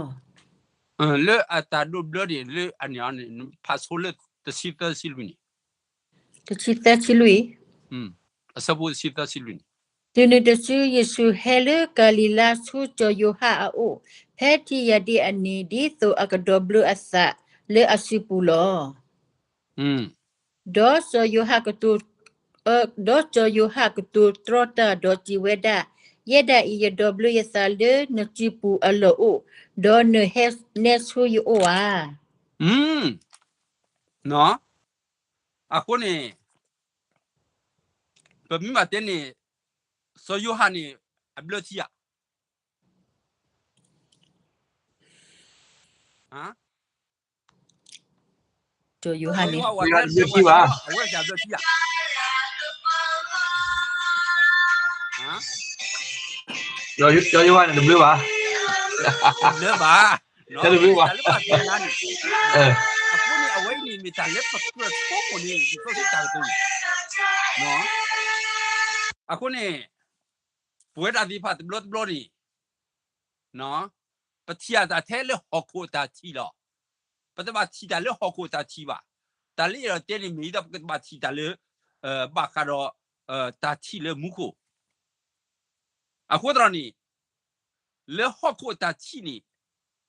လၢအတၢ်ဒိးဘျၢန့ၣ် လၢအန့ၣ်န့ၣ် ဖးဆိလၢတဆံသၢဆံလွံၢ်န့ၣ်, တဆံသၢဆံလွံၢ်, အဆၢဖိတဆံသၢဆံလွံၢ်န့ၣ်, တုၤနုၤတစု ယ့ၣ်ၡူးဟဲလၢကၤလံၤလါဆူစီၤယိၤဟၣ်အအိၣ်, ဖဲထံၣ်ယၤဒ်အနံၤ ဒ်သိးအကဒိးဘျၢအသးလၢအစုပူၤလီၤ. ဒီးစီၤယိၤဟၣ်ကတိၤ, ဒီးစီၤယိၤဟၣ်ကတိၤတြီတၢ်, ဒီးစံးဝဲဒၣ်, ယဲဒၣ်အံၤ ယဒိးဘျၢယသးလၢနစုပူၤအလီၢ်အိၣ်, ဒီးနဟဲနဲဆိယအိၣ်ဧါ. အဃိန့ၣ် ပမ့ၢ်ဘၣ်တဲန့ၣ် စီၤယိၤဟၣ်န့ၣ် အဘျၢထံဧါ. စီၤယိၤဟၣ်န့ၣ် စီၤယိၤဟၣ်ဝဲတဘျၢထံဘၣ်, အဝဲတဘျၢထံဧါ. စီၤယိၤဟၣ်န့ၣ်တဘျၢဘၣ်, တဘျၢဘၣ်, တဘျၢဘၣ်, တၢ်လၢပှၤသ့ၣ်ညါန့ၣ်, အဃိန့ၣ် အဝဲအံၤန့ၣ်မ့ၢ်တၢ်လၢပကြၢးဆိကမိၣ်န့ၣ် ဒ်သိးသုတၢ်ကတိၤန့ၣ်, အဃိန့ၣ် ပဝဲဒၣ်သ့ၣ်တဖၣ်တဘျီတဘျီန့ၣ် ပထံၣ်အတၢ်ထဲလၢဟီၣ်ခိၣ်အတၢ်ထံၣ်လီၤ. ပတဘၣ်ထံၣ်တၢ်လၢဟီၣ်ခိၣ်အတၢ်ထံၣ်ဘၣ်. တၢ်လၢယအဲၣ်ဒိးတဲန့ၣ် မ့ၢ်ဒ်သိးပကဘၣ်ထံၣ်တၢ်လၢ ဘၣ်ဃးဒီး တၢ်ထံၣ်လၢမူခိၣ်. အဃိသတးန့ၣ် လၢဟီၣ်ခိၣ်အတၢ်ထံၣ်န့ၣ်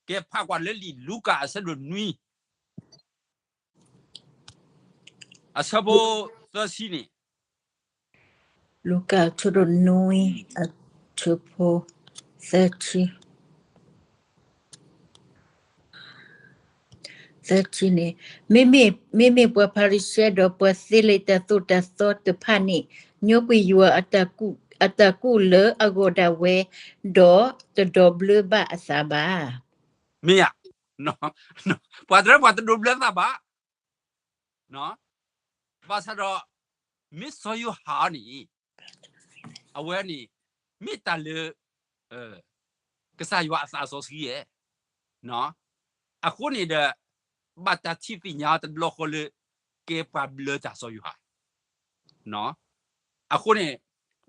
ကဲဖးကွၢ်လၢလံာ်လူၤကၣ်အဆၢဒိၣ်နွံ အဆၢဖိသၢဆံန့ၣ်, လူၤကၣ်အဆၢဒိၣ်နွံ အဆၢဖိသၢဆံ, သၢဆံန့ၣ်, မ့မ့ၢ်ပှၤဖၤရံၤၡဲဒီးပှၤသ့လံာ်တၢ်သိၣ်တၢ်သီတဖၣ်န့ၣ် ညိကွံာ်ယွၤအတၢ်ကူၣ်လၢအဂီၢ်ဒၣ်ဝဲ, ဒီးတဒိးဘျၢဘၣ်အသးဘၣ်. မ့ၢ်ဧါ, ပှၤတရၢပှၤတဒိးဘျၢသးဘၣ်. ဘၣ်ဆၣ်ဒီး မ့ၢ်စီၤယိၤဟၣ်န့ၣ် အဝဲန့ၣ် မ့ၢ်တၢ်လၢ ကစၢ်ယွၤအသးစီဆှံဧါ. အဃိန့ၣ်ဒီး ဘၣ်တၢ်ထံၣ်သ့ၣ်ညါအီၤတဘျီဃီလၢ ကဲပှၤဘျၢတၢ်စီၤယိၤဟၣ်. အဃိန့ၣ်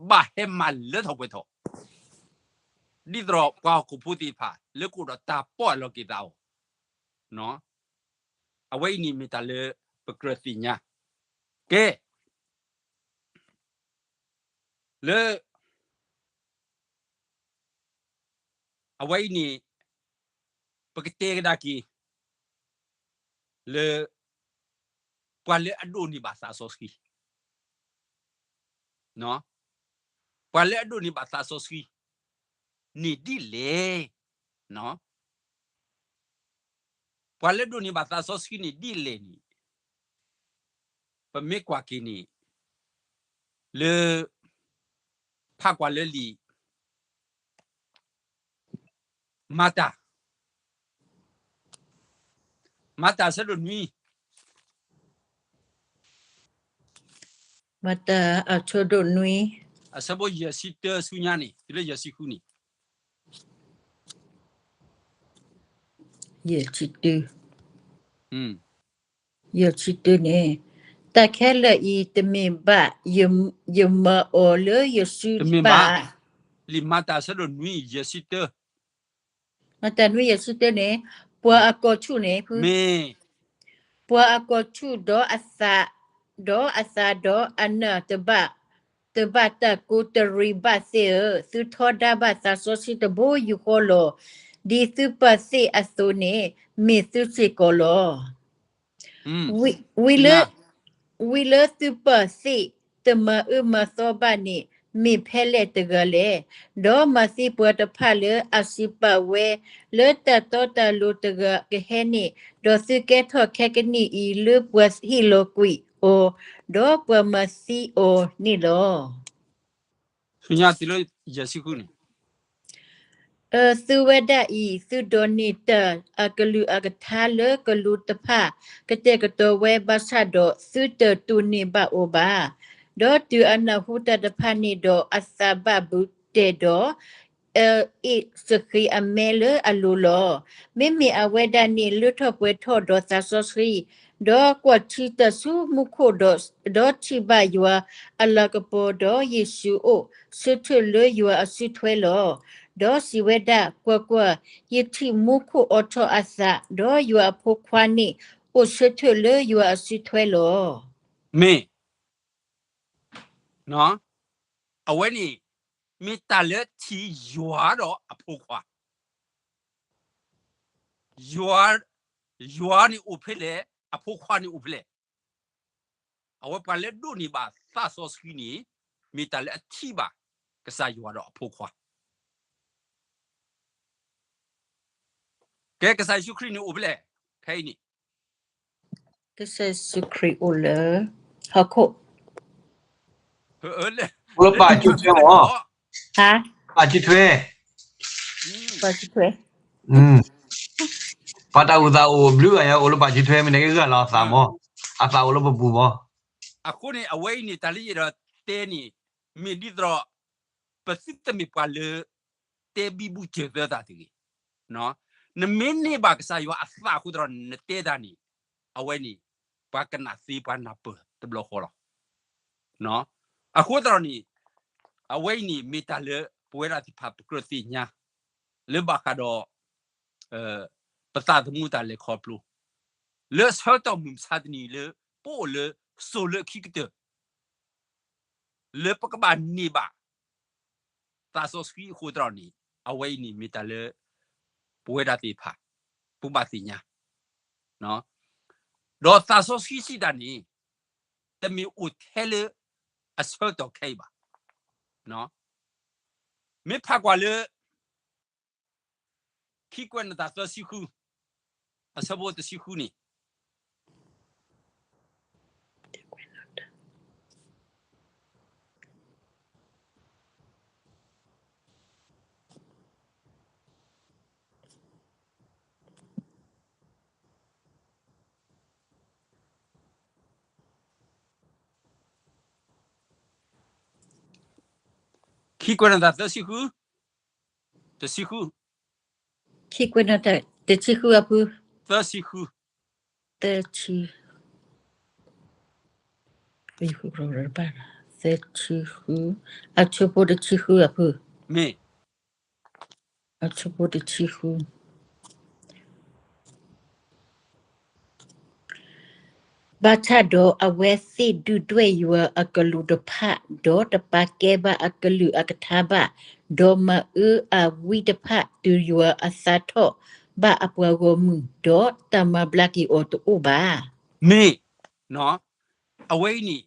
ဘၣ်ဟဲမၤလၢထီၣ်ပှဲၤထီၣ် ဒ်သိးဒီးပှၤဟီၣ်ခိၣ်ဖိသ့ၣ်တဖၣ် လၢကအိၣ်ဒီးတၢ်ပီၢ်အလီၢ်က့ၤသးအီၤ. အဝဲအံၤန့ၣ်မ့ၢ်တၢ်လၢပကြၢးသ့ၣ်ညါ. ကဲ လၢ အဝဲအံၤန့ၣ် ပကတဲကဒါက့ၤ လၢ ပှၤလၢအဒိးန့ၢ်ဘၣ်သးစီဆှံ ပှၤလၢအဒိးန့ၢ်ဘၣ်သးစီဆှံ န့ၣ်ဒ်လဲၣ်. ပှၤလၢဒိးန့ၢ်ဘၣ်သးစီဆှံန့ၣ်ဒ်လဲၣ်န့ၣ် ပမ့ၢ်ကွၢ်က့ၤန့ၣ် လၢ ဖးကွၢ်လၢလံာ် မၤတၢ် မၤတၢ်အဆၢဒိၣ်နွံ မၤတၢ်အဆၢဒိၣ်နွံ အဆၢဖိယဲၢ်ဆံတၢဆူညါန့ၣ် တုၤလၢယဲၢ်ဆံဃုန့ၣ် ယဲၢ်ဆံတၢ ယဲၢ်ဆံတၢန့ၣ် တၢ်ခဲလၢာ်အံၤတမ့ၢ်ဘၣ် ယမၤအီၤလၢယစုတဘၣ် လံာ်မၤတၢ်အဆၢဒိၣ်နွံယဲၢ်ဆံတၢ မၤတၢ်နွံယဲၢ်ဆံတၢန့ၣ် ပှၤအကီၢ်ဆူၣ်န့ၣ် ပှၤအကီၢ်ဆူၣ်ဒီးအသး ဒီးအသးဒီးအနၢ်တဘၣ် တဘၣ်တၢ်ကိးတရံးဘၣ်သ့ၣ်ဧၢ, သုထီဒါဘၣ်သးစီဆှံတဘိယူၢ်ဃီလီၤ. ဒ်သုပၢ်သ့ၣ်အသိးန့ၣ် မ့ၢ်သုစ့ၢ်ကီးလီၤ. ဝံၤလၢ ဝံၤလၢသုပၢ်သ့ၣ်တမၤအၢမၤသီဘၣ်န့ၣ် မ့ၢ်ဖဲလဲၣ်တဂၤလဲၣ်. ဒီးမၤသံပှၤတဖၣ်လၢအစံးပာ်ဝဲ လၢတၢ်တီတၢ်လိၤတဂၤကဟဲန့ၣ်, ဒီးသုကဲထီၣ်ခဲကနံၣ်အံၤလၢပှၤဟ့ၣ်လီၤကွံာ်အီၤ, ဒီးပှၤမၤသံအီၤန့ၣ်လီၤ. ဆူညါတုၤလၢယဲၢ်ဆံဃုန့ၣ် အၢသုဝဲဒၣ်အံၤ, သုဒိးန့ၢ်တၢ်အကလုၢ်အကထါလၢကလူးတဖၣ်ကတဲာ်ကတီၤဝဲဘၣ်ဆၣ်ဒီး သုတတူၢ်န့ၢ်ဘၣ်အီၤဘၣ်. ဒီးတုၤအနၢ်ဟူတၢ်တဖၣ်န့ၣ်ဒီး အသးဘၣ်ဘူးတဲာ်ဒီး အ့ၣ်စဃံးအမဲလၢအလိၤလီၤ. မ့မ့ၢ်အဝဲဒၣ်န့ၣ် လၢထီၣ်ပှဲၤထီၣ်ဒီးသးစီဆှံ, ဒီးကွၢ်ထံတၢ်ဆူမူခိၣ်ဒီး, ဒီးထံၣ်ဘၣ်ယွၤအလၤကပီၤ, ဒီးယ့ၣ်ၡူးအိၣ်ဆၢထၢၣ်လၢယွၤအစုထွဲလီၤ. ဒီးစံးဝဲဒၣ်, ကွၢ်ကွၢ်, ယထံၣ်မူခိၣ်အိးထီၣ်အသး, ဒီးယွၤအဖိခွါန့ၣ် အိၣ်ဆၢထၢၣ်လၢယွၤအစုထွဲလီၤ. မ့ၢ် အဝဲန့ၣ် မ့ၢ်တၢ်လၢထံၣ်ယွၤဒီးအဖိခွါ, ယွၤ, ယွၤန့ၣ်အိၣ်ဖဲလဲၣ်, အဖိခွါန့ၣ်အိၣ်ဖဲလဲၣ်. အဝဲပှၤလၢဒိးန့ၢ်ဘၣ်သးစီဆှံန့ၣ် မ့ၢ်တၢ်လၢအထံၣ်ဘၣ်ကစၢ်ယွၤဒီးအဖိခွါ ကဲ ကစၢ်ယ့ၣ်ၡူးခရံာ်န့ၣ်အိၣ်ဖဲလဲၣ်, ဖဲအံၤန့ၣ် ကစၢ်ယ့ၣ်ၡူးခရံာ်အိၣ်လၢ ဟီၣ်ခိၣ် အိၣ်လၢပၢ်စုထွဲမၢ်, ဟါ, ပၢ်စုထွဲ, ပၢ်စုထွဲ, ပှၤတၢ်အိၣ်သးအိၣ်ဘျုးဂၤညါ အိၣ်လၢပၢ်စုထွဲ မ့ၢ်နကဂၢၢ်လီၤအသးမၢ်, အသးအိၣ်လၢပပူၤမၢ်. အဃိန့ၣ် အဝဲအံၤန့ၣ် တၢ်လၢယအဲၣ်ဒိးတဲန့ၣ် မ့ၢ်ဒ်သိး ပသုတမ့ၢ်ပှၤလၢ တဲဘံဘူစၢၤသၢသးတဂ့ၤ. နမ့ၢ်န့ၢ်ဘၣ်ကစၢ်ယွၤအသးအဃိသတးဒီး နတဲတၢ်န့ၣ် အဝဲန့ၣ် ပှၤကနၣ်သ့ပှၤနၢ်ပၢၢ်တဘျီဃီလီၤ. အဃိသတးဒီးန့ၣ် အဝဲအံၤန့ၣ် မ့ၢ်တၢ်လၢပဝဲဒၣ်သ့ၣ်တဖၣ်ပကြၢးသ့ၣ်ညါ လၢဘၣ်ဃးဒီး ပသးသမူတၢ်လဲၤခီဖျိ လၢဆၢကတီၢ်မုၢ်မဆါတနံၤလၢ ပအိၣ်လၢစိၤလၢခံကတၢၢ် လၢပကဘၣ်န့ၢ်ဘၣ် သးစီဆှံအဃိသတးဒီးန့ၣ် အဝဲအံၤန့ၣ်မ့ၢ်တၢ်လၢ ပဝဲဒၣ်သ့ၣ်တဖၣ် ပဘၣ်သ့ၣ်ညါ ဒီးသးစီဆှံစံးတၢ်န့ၣ် တမ့ၢ်အိၣ်ထဲလၢအဆၢကတီၢ်ခဲအံၤဘၣ်. မ့ၢ်ဖးကွၢ်လၢ ခံကွဲးနီၣ်တၢ်သၢဆံဃု အဆၢဖိတဆံဃုန့ၣ် ခံကွဲးနီၣ်တၢ်သၢဆံဃု, တဆံဃု, ခံကွဲးနီၣ်တၢ်တဆံဃုအဖု, သၢဆံဃု, သၢဆံ, သၢဆံဃု, အဆၢဖိတဆံဃုအဖု, မ့ၢ် အဆၢဖိတဆံဃု. ဘၣ်ဆၣ်ဒီးအဝဲသ့ၣ်ဒုၣ်ဒွဲၣ်ယွၤအကလူးတဖၣ်, ဒီးတပာ်ကဲဘၣ်အကလုာ်အကထါဘၣ်, ဒီးမၤအၢအဝံတဖၣ်တုၤယွၤအသးထီၣ်ဘၣ်အပှၤဂီၢ်မုၢ်, ဒီးတၢ်မၤဘျါက့ၤအီၤတအိၣ်ဘၣ်. မ့ၢ်, အဝဲအံၤန့ၣ်,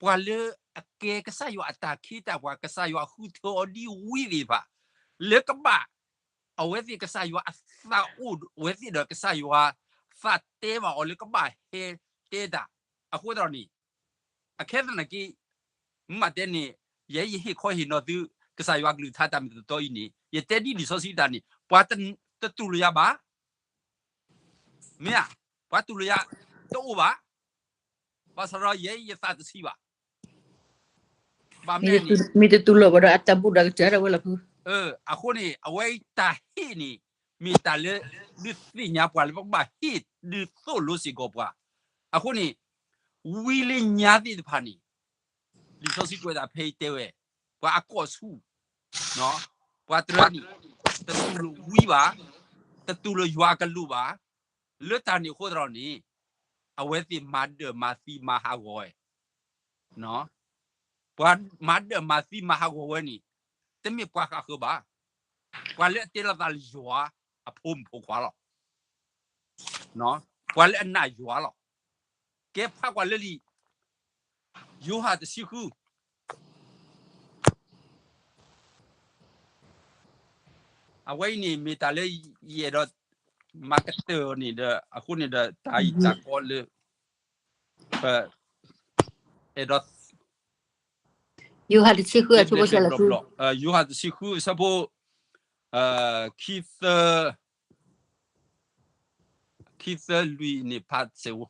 ပှၤလၢအကဲကစၢ်ယွၤအတၢ်ခ့တၢ်ပှၤ ကစၢ်ယွၤဃုထၢအီၤဒ်ဝံသ့ၣ်တဖၣ်, လၢကဘၣ် အဝဲသ့ၣ်ကစၢ်ယွၤအသးအိၣ်ဝဲသ့ၣ်ဒီး ကစၢ်ယွၤသးတဲဘၣ်အီၤလၢကဘၣ်ဟဲတဲတၢ်, အဃိသတးန့ၣ်, အခဲသနာ်က့, မ့ၢ်တဲန့ၣ်, ယဲယဟ့ၣ်ခီဟ့ၣ်နီၤသု, ကစၢ်ယွၤကလုၢ်ကထါတၢ်မ့ၢ်တတီအံၤန့ၣ် ယတဲဒ်လံာ်စီဆှံတၢ်န့ၣ် ပှၤတတူၢ်လိာ်ယၤဘၣ် မ့ၢ်ဧါ, ပှၤတူၢ်လိာ်ယၤတအိၣ်ဘၣ်, ဘၣ်ဆၣ်ဒီးယဲယသးတဆံးဘၣ်, ဘၣ်မနုၤန့ၣ်, မ့ၢ်တတူၢ်လိာ်ဘၣ်ဒီးအတၢ်ဘူၣ်ဒီးကစၢ်ဒၣ်ဝဲလီၤဖု. အဃိန့ၣ် အဝဲတၢ်ဟ့ၣ်န့ၣ်, မ့ၢ်တၢ်လၢဒုးသ့ၣ်ညါပှၤလၢပကဘၣ်ဟ့ၣ်ဒုးသိၣ်လိစ့ၢ်ကီးပှၤ, အဃိန့ၣ်, ဝံလၢညါသ့ၣ်တဖၣ်န့ၣ်, လံာ်စီဆှံကွဲးဒၣ်ဖဲအံၤတဲဝဲ, ပှၤအကီၢ်ဆူၣ်, ပှၤတရၢန့ၣ်, တတူၢ်လိာ်ဝံဘၣ်, တတူၢ်လိာ်ယွၤအကလူးဘၣ်, လၢတၢ်န့ၣ်အဃိသတးန့ၣ်, အဝဲသ့ၣ်မၤဒၢၣ်မၤသံမၤဟးဂီၤဝဲ, ပှၤမၤဒၢၣ်မၤသံမၤဟးဂီၤဝဲန့ၣ်, တမ့ၢ်ပှၤဃၣ်ဃၢၤဘၣ်, ပှၤလၢအတဲလီၤသးလၢယွၤအဖိမုၣ်ဖိခွါလီၤ. ပှၤလၢအနာ်ယွၤလီၤ. ကဲဖးကွၢ်လၢလံာ်, ယိၤဟၣ်တဆံဃု အဝဲအံၤန့ၣ် မ့ၢ်တၢ်လၢယအဲၣ်ဒိးမၤကတၢၢ်အီၤန့ၣ်ဒီး အဃိန့ၣ်ဒီး တၢ်အံၤတၢ်ကီလၢ ပအဲၣ်ဒိး ယိၤဟၣ်တဆံဃု အဆၢဖိဆဲးလီၤ. ယိၤဟၣ်တဆံဃု အဆၢဖိ ခံသၢ ခံသၢလွံၢ်န့ၣ်ဖးစဲးဝိ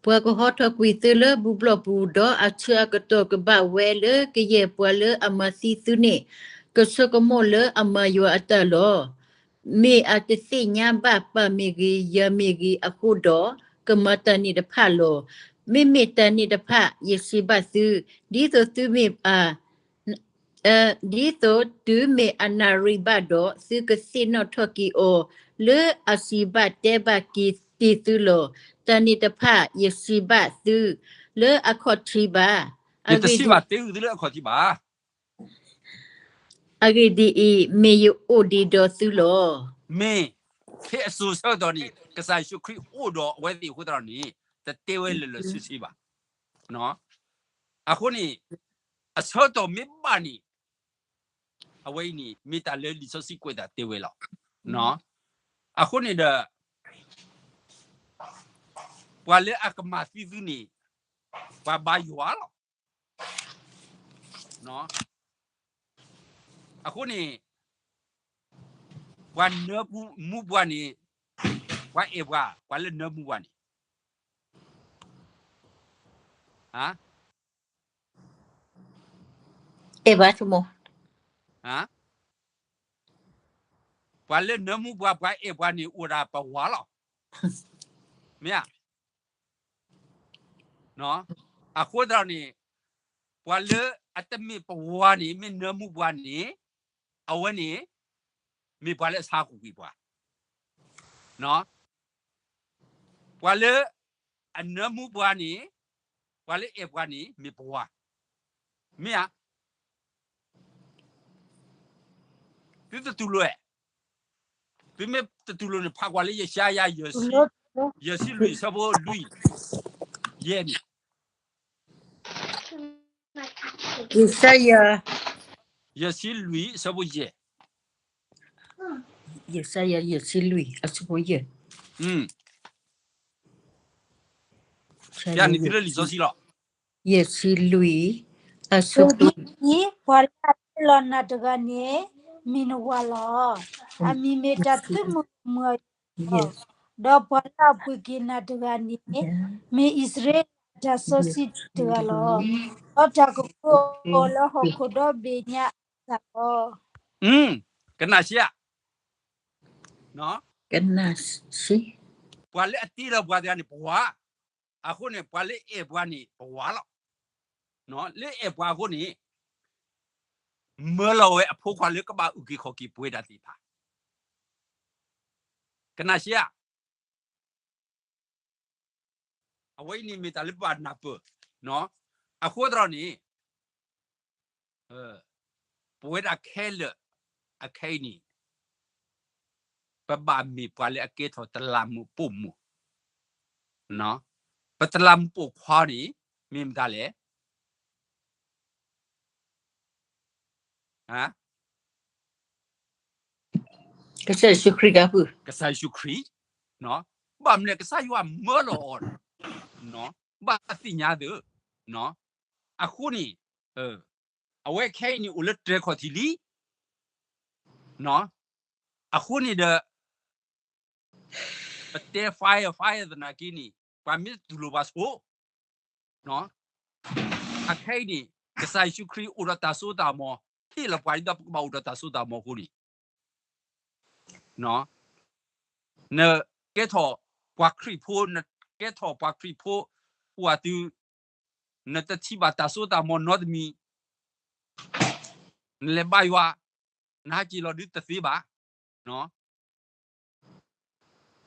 ပှၤကဟီထီၣ်ကွံာ်သုလၢဘူၣ်ဘျီၣ်ပူၤ, ဒီးအဆၢအကတီၢ်ကဘၣ်ဝဲလၢကယဲၢ်ပှၤလၢအမၤသံသုန့ၣ်, ကဆိကမိၣ်လၢအမၤယွၤအတၢ်လီၤ. မ့ၢ်အတသ့ၣ်ညါဘၣ်ပၢ်မ့ၢ်ဂ့ၤ, ယၤမ့ၢ်ဂ့ၤအဃိဒီး, ကမၤတၢ်န့ၣ်တဖၣ်လီၤ. မ့မ့ၢ်တၢ်န့ၣ်တဖၣ်ယစံးဘၣ်သု, ဒ်သိးသုမ့ၢ်အ ဒ်သိးတုၤမ့ၢ်အနၣ်ရံၣ်ဘၣ်ဒီး, သုကသ့ၣ်နီၣ်ထီၣ်က့ၤအီၤလၢအစံးဘၣ်တဲဘၣ်က့ၤတ့ၢ်သုလီၤ. တၢ်န့ၣ်တဖၣ်ယစံးဘၣ်သုလၢအခီၣ်ထံးဘၣ်. ယတစံးဘၣ်တ့ၢ်သုလၢအခီၣ်ထံးဘၣ်. အဂ့ၢ်ဒ်အံၤ, မ့ၢ်ယအိၣ်ဒံးဒီးသုလီၤ. မ့ၢ်ဖဲအစိၤဆၢကတီၢ်န့ၣ် ကစၢ်ယ့ၣ်ၡူးခရံာ်အိၣ်ဒီးအဝဲသ့ၣ်အဃိသတးန့ၣ်, တတဲဝဲလၢာ်လၢာ်ဆ့ဆ့ဘၣ်. အဃိန့ၣ်, အဆၢကတီၢ်မ့ၢ်ဘၣ်န့ၣ်, အဝဲအံၤန့ၣ် မ့ၢ်တၢ်လၢလံာ်စီဆှံကွဲးတၢ်တဲဝဲလီၤ. အဃိန့ၣ်ဒီး ပှၤလၢအကမၤသံသုန့ၣ်, ပှၤဘါယွၤလီၤ. အဃိန့ၣ်, ပှၤနၢမူပှၤန့ၣ်, ပှၤအဲၣ်ပှၤ, ပှၤလၢနၢမူပှၤန့ၣ်, အဲၣ်ဘၣ်ဆိကမိၣ်, ပှၤလၢနၢမူပှၤ, ပှၤအဲၣ်ပှၤန့ၣ် အိၣ်ဒၣ်ပဝၤလီၤ. မ့ၢ်ဧါ. အဃိသတးန့ၣ်, ပှၤလၢအတမ့ၢ်ပဝၤန့ၣ် မ့ၢ်နၢမူပှၤန့ၣ်, အဝဲန့ၣ် မ့ၢ်ပှၤလၢအဆါဟူးကွံာ်ပှၤ, ပှၤလၢအနၢမူပှၤန့ၣ်, ပှၤလၢအဲၣ်ပှၤန့ၣ် မ့ၢ်ပဝၤ, မ့ၢ်ဧါ. သုတတူၢ်လိာ်ဧါ. သုမ့ၢ်တတူၢ်လိာ်န့ၣ် ဖးကွၢ်လၢယၡါယၤ ယဲၢ်ဆံလွံၢ် အဆၢဖိလွံၢ်, ယဲၢ်န့ၣ်, ယၡါယၤ ယဲၢ်ဆံလွံၢ် အဆၢဖိယဲၢ်, ယၡါယၤ ယဲၢ်ဆံလွံၢ် အဆၢဖိယဲၢ်, ယဲၢ်ဆံလွံၢ် အဆၢဖိ, ဒ်အံၤ, ပှၤလၢအတ့လီၤနၤတဂၤန့ၣ် မ့ၢ်နဝၤလီၤ. အမံၤမ့ၢ်တၢ်သုးမုၢ်မုၢ်အီၤ, ဒီးပှၤလၢအပှ့ၤက့ၤနၤတဂၤန့ၣ် မ့ၢ်အံၣ်စရ့လးအတၢ်စီဆှံတဂၤလီၤ. ဒီးတၢ်ကကိးအီၤလၢဟီၣ်ခိၣ်ဒီဘ့ၣ်ညါအသၣ်လီၤ. ကနၣ်စ့ဧါ. ပှၤလၢအတ့လီၤပှၤတဂၤန့ၣ် ပဝၤ, အဃိန့ၣ် ပှၤလၢအဲၣ်ပှၤန့ၣ် ပဝၤလီၤ. လၢအဲၣ်ပှၤအဃိန့ၣ် မၢလီၤဝဲအဖိခွါလၢကဘၣ်အုၣ်က့ၤခီၣ်က့ၤပှဲၤတၢ်သ့ၣ်တဖၣ်, ကနၣ်စ့ဧါ. အဝဲအံၤန့ၣ်မ့ၢ်တၢ်လၢပဘၣ်နၢ်ပၢၢ်, အဃိသတးန့ၣ် ပဝဲဒၣ်ခဲလၢာ်အခဲအံၤန့ၣ် ပဘၣ်မ့ၢ်ပှၤလၢအကဲထီၣ်တလးမူးပိာ်မုၣ်, ပတလးမူးပိာ်ခွါန့ၣ် မ့ၢ်မတၤလဲၣ်. ကစၢ်ယ့ၣ်ၡူးခရံာ်, ကစၢ်ယ့ၣ်ၡူးခရံာ်, ဘၣ်မနုၤလဲၣ် ကစၢ်ယွၤမၢလီၤအီၤ, ဘၣ်သ့ၣ်ညါသ့ၣ်, အဃိန့ၣ် အဝဲခဲအံၤန့ၣ်အိၣ်လၢတြဲၤခီၣ်ထံးလံ, အဃိန့ၣ်ဒီး ပတဲ fire fire သနာ်က့န့ၣ် ပှၤမ့ၢ်တတူၢ်လိာ်ပှၤဆိ အခဲအံၤန့ၣ် ကစၢ်ယ့ၣ်ၡူးခရံာ်အိၣ်ဒီးတၢ်စိတၢ်ကမီၤ ဟ့ၣ်လီၤပှၤဒ်သိးပကဘၣ်အိၣ်ဒီးတၢ်စိတၢ်ကမီၤအဃိန့ၣ် နကဲထီၣ်ပှၤခရံာ်ဖိ, နကဲထီၣ်ပှၤခရံာ်ဖိ အိၣ်အတုၤ နတထံၣ်ဘၣ်တၢ်စိတၢ်ကမီၤနီတမံၤ နလဲၤဘါယွၤ နဟးက့ၤလီၤဒုးတသ့ဘၣ်.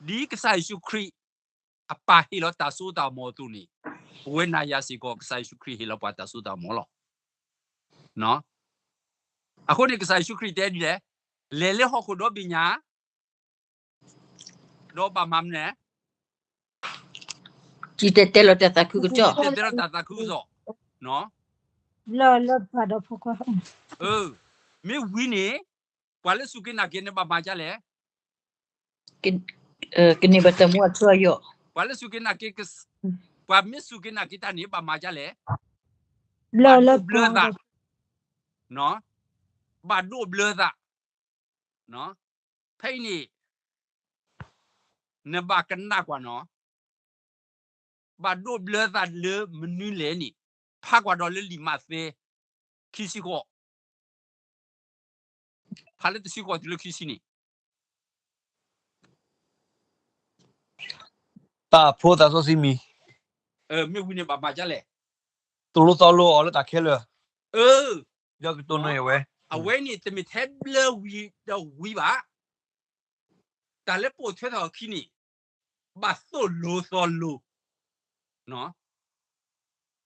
ဒ်ကစၢ်ယ့ၣ်ၡူးခရံာ် အပၢ်ဟ့ၣ်လီၤတၢ်စိတၢ်ကမီၤအသိးန့ၣ် ပဝဲနၤယၤစ့ၢ်ကီး ကစၢ်ယ့ၣ်ၡူးခရံာ်ဟ့ၣ်လီၤပှၤတၢ်စိတၢ်ကမီၤလီၤ. အဃိန့ၣ် ကစၢ်ယ့ၣ်ၡူးခရံာ်တဲဒ်လဲၣ်, လဲၤလၢဟီၣ်ခိၣ်ဒီဘ့ၣ်ညါ ဒီးဘၣ်မၤမနုၤလဲၣ်, စံၣ်တဲၤတဲလီၤတၢ်သးခုကစီၣ်, စံၣ်တဲၤတဲလီၤတၢ်သးခုကစီၣ်, လၢပှၤဒီးဖိခွါ, မ့ၢ်ဝံၤန့ၣ် ပှၤလၢစူၢ်က့ၤနာ်က့ၤန့ၣ် ဘၣ်မၤဒ်လဲၣ်, ကန့ၢ်ဘၣ်တၢ်မူအထူအယိာ်, ပှၤလၢစူၢ်က့ၤနာ်က့ၤ, ပှၤမ့ၢ်စူၢ်က့ၤနာ်က့ၤတၢ်န့ၣ် ဘၣ်မၤဒ်လဲၣ်, ဘၣ်ဒိးဘျၢသး, ဘၣ်ဒိးဘျၢသး, ဖဲအံၤန့ၣ် နဘၣ်ကနၣ်ကွၢ်နီၤ, ဘၣ်ဒိးဘျၢသးလၢမနုၤလဲၣ်န့ၣ် ဖးကွၢ်ဒီးလၢလံာ်မးသဲ ခံဆံဃိး, ဖးလၢတဆံဃိးတုၤလၢခံဆံန့ၣ် တၢ်ဖိသၣ်စီဆှံမံၤ, မ့ၢ်ဝံၤန့ၣ်ဘၣ်မၤဒ်လဲၣ်, သိၣ်လိသီလိအီၤလၢတၢ်ခဲလၢာ်, ဒီးကတိၤနၢၤဝဲ, အဝဲန့ၣ်တမ့ၢ်ထဲဘျၢဝံၤဒီးဝံၤဘၣ်, တၢ်လၢပအိၣ်ထွဲထီၣ်အခံန့ၣ် ဘၣ်သိၣ်လိသီလိ,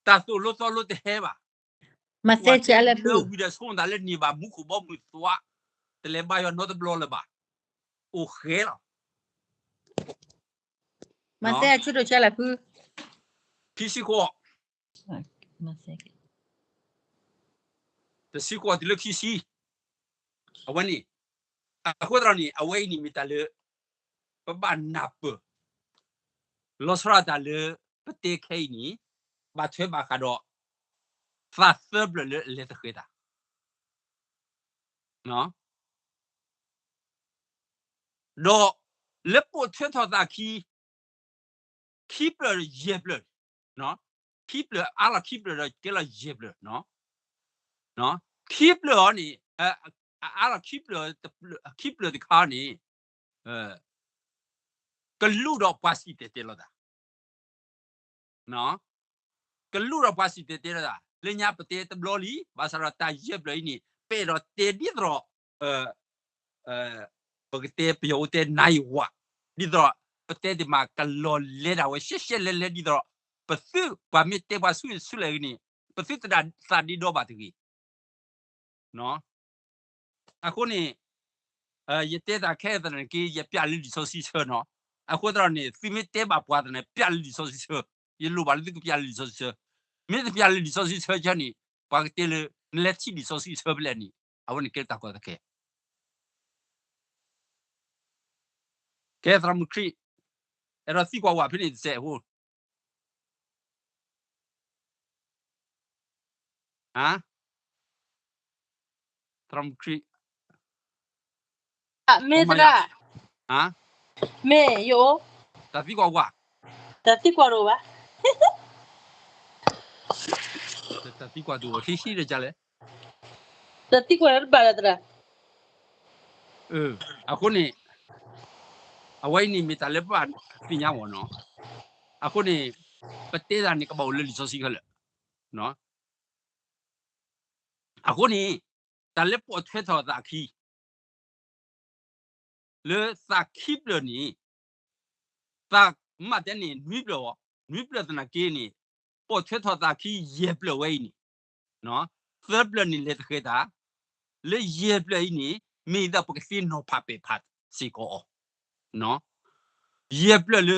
တၢ်သိၣ်လိသီလိတဟဲဘၣ်, မၤသဲလၢဝံၤဒီးဆိကမိၣ်သးလၢန့ၣ်ဘၣ် မူခိၣ်ဘီမုၢ်သွါ, တလဲၤဘါယွၤနီတဘျီလၢၤဘၣ်, အိၣ်ဃဲလီၤ. မၤသဲအဆၢဒိၣ်ကၢလၢဖု, ခံဆံဃိး, တဆံဃိးတုၤလၢခံဆံ, အဝဲန့ၣ်, အဃိသတးန့ၣ် အဝဲအံၤန့ၣ်မ့ၢ်တၢ်လၢ ပဘၣ်နၢ်ပၢၢ် လီၤဆီဒၣ်တၢ်လၢ ပတဲခဲအံၤန့ၣ် ဘၣ်ထွဲဘၣ်ဃးဒီး သးသၢဖျၢၣ်လၢအလဲၤသဃဲၤတၢ် ဒီးလၢပိာ်ထွဲထီၣ်သးခံ ခံဖျၢၣ်ယဲၢ်ဖျၢၣ်, ခံဖျၢၣ်အါလီၤခံဖျၢၣ်ဒီးကဲလီၤယဲၢ်ဖျၢၣ်, ခံဖျၢၣ်အီၤန့ၣ်, အအါလီၤခံဖျၢၣ်, ခံဖျၢၣ်တခါန့ၣ် ကလူးဒီးပှၤစံၣ်တဲၤတဲလီၤသး ကလူးဒီးပှၤစံၣ်တဲၤတဲလီၤသး လၢညါပတဲတဘျီလံ, ဘၣ်ဆၣ်ဒီးတၢ်ယဲၢ်ဖျၢၣ်အံၤန့ၣ် ပအဲၣ်ဒိးတဲဒ်သိးဒီး ပကတဲပယီၤအိၣ်တဲ နါယံာ်ဝး, ဒ်သိးဒီး ပတဲတ့ၢ်မးကလီၤလဲၤဒၣ်ဝဲရှဲရှဲလဲၤလဲၤဒ်သိးဒီး ပသုပှၤမ့ၢ်တဲပှၤဆူၣ်ဆူၣ်လဲၣ်ဂ့ၤန့ၣ် ပသုသဒၣ်သးဒ့ဒီဘၣ်တဂ့ၤ. အဃိန့ၣ် ယတဲတၢ်ခဲအံၤသနာ်က့ ယပျးလၢလံာ်စီဆှံဆၢနီၤ. အဃိသတးန့ၣ် သုမ့ၢ်တဲဘၣ်ပှၤသနာ် ပျးလၢလံာ်စီဆှံဆၢ, ယလိၣ်ဘၣ်လၢသုကပျးလၢလံာ်စီဆှံဆၢ. မ့ၢ်တပျးလၢလံာ်စီဆှံဆၢန့ၣ် ပှၤကတဲလၢ နလဲၤထံၣ်လံာ်စီဆှံဆၢဖဲလဲၣ်န့ၣ် အဝဲန့ၣ်ကဲတၢ်ကီတၢ်ခဲ ကဲသရၣ်မုၣ်ခရံာ် အဲၣ်ဒိးသံကွၢ်ဝဲဖဲန့ၣ်တစဲးအဃိ သရၣ်မုၣ်ခရံာ် မ့ၢ်သရၣ် မ့ၢ်ယအိၣ် တၢ်သံကွၢ်ဝဲ တၢ်သံကွၢ်ဝဲ တၢ်သံကွၢ်တအိၣ်ဘၣ် တၢ်သံကွၢ်တအိၣ်ဘၣ်လၢသရၣ် အဃိန့ၣ် အဝဲအံၤန့ၣ်မ့ၢ်တၢ်လၢပဘၣ်သ့ၣ်ညါအီၤနီၤ. အဃိန့ၣ် ပတဲတၢ်န့ၣ်ကဘၣ်အိၣ်လၢလံာ်စီဆှံခဲလၢာ်. အဃိန့ၣ် တၢ်လၢပိာ်ထွဲထီၣ်သးခံ လၢသးခံဖျၢၣ်န့ၣ် သးမ့ၢ်တဲန့ၣ်နွံဖျၢၣ်အီၤ နွံဖျၢၣ်သနာ်က့န့ၣ် ပိာ်ထွဲထီၣ်သးခံယဲၢ်ဖျၢၣ်ဝဲအံၤန့ၣ်, သၢဖျၢၣ်န့ၣ်လဲၤတဃဲၤတၢ်, လၢယဲၢ်ဖျၢၣ်အံၤန့ၣ် မ့ၢ်ယသးပကသ့ၣ်နီၣ်ဖးပဲာ်ဖးစ့ၢ်ကီးအီၤ, ယဲၢ်ဖျၢၣ်လၢ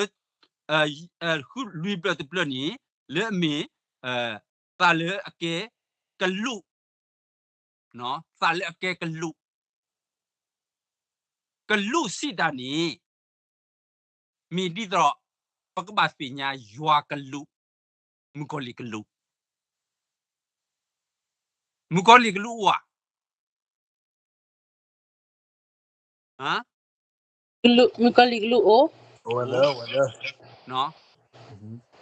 လွံၢ်ဖျၢၣ်တဖျၢၣ်န့ၣ် လၢအမ့ၢ် သးလၢအကဲကလူး, သးလၢအကဲကလူး, ကလူးစံးတၢ်န့ၣ် မ့ၢ်ဒ်သိး ပကဘၣ်သ့ၣ်ညါယွၤကလူး, မုၣ်ကီၤလံၢ်ကလူး, မုၣ်ကီၤလံၢ်ကလူးအိၣ်ဧါ မုၣ်ကီၤလံၢ်ကလူးအိၣ်,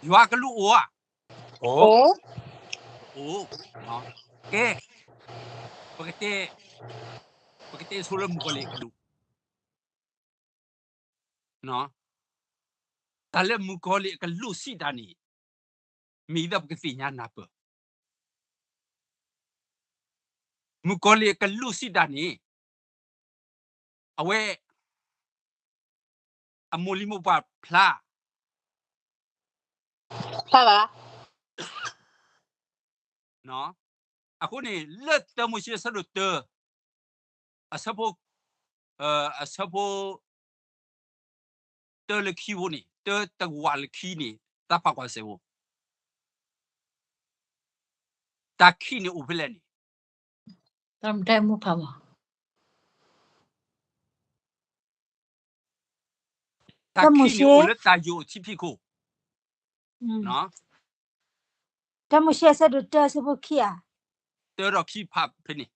ယွၤကလူးအိၣ်ဧါ, အိၣ်, ကဲ, ပကတဲ, ပကတဲဆိလၢမုၣ်ကီၤလံၢ်အကလူး တၢ်လၢမုၣ်ကီၤလံၢ်အကလူးစံးတၢ်န့ၣ် မ့ၢ်ဒ်သိးပကသ့ၣ်ညါနၢ်ပၢၢ်, မုၣ်ကီၤလံၢ်အကလူးစံးတၢ်န့ၣ် အဝဲ အမိၢ်လံၤမိၢ်ပှၢ်ဖျါ, ဖျါဘၣ် အဃိန့ၣ် လၢတၢမိၤၡ့အဆၢဒိၣ်တၢ, အဆၢဖိ, အဆၢဖိ တၢလၢခံဖိန့ၣ်, တၢတဝးလၢခံန့ၣ် သးဖးကွၢ်စဲးဖိ, တၢ်ခံးန့ၣ်အိၣ်ဖဲလဲၣ်န့ၣ် တၢ်ခံးန့ၣ်အိၣ်လၢတၢ်ယိာ်အထံဖံးခိၣ်, တၢမိၤၡ့အဆၢဒိၣ်တၢအဆၢဖိခံဧါ, တၢဒီးခံဖးဖဲန့ၣ်,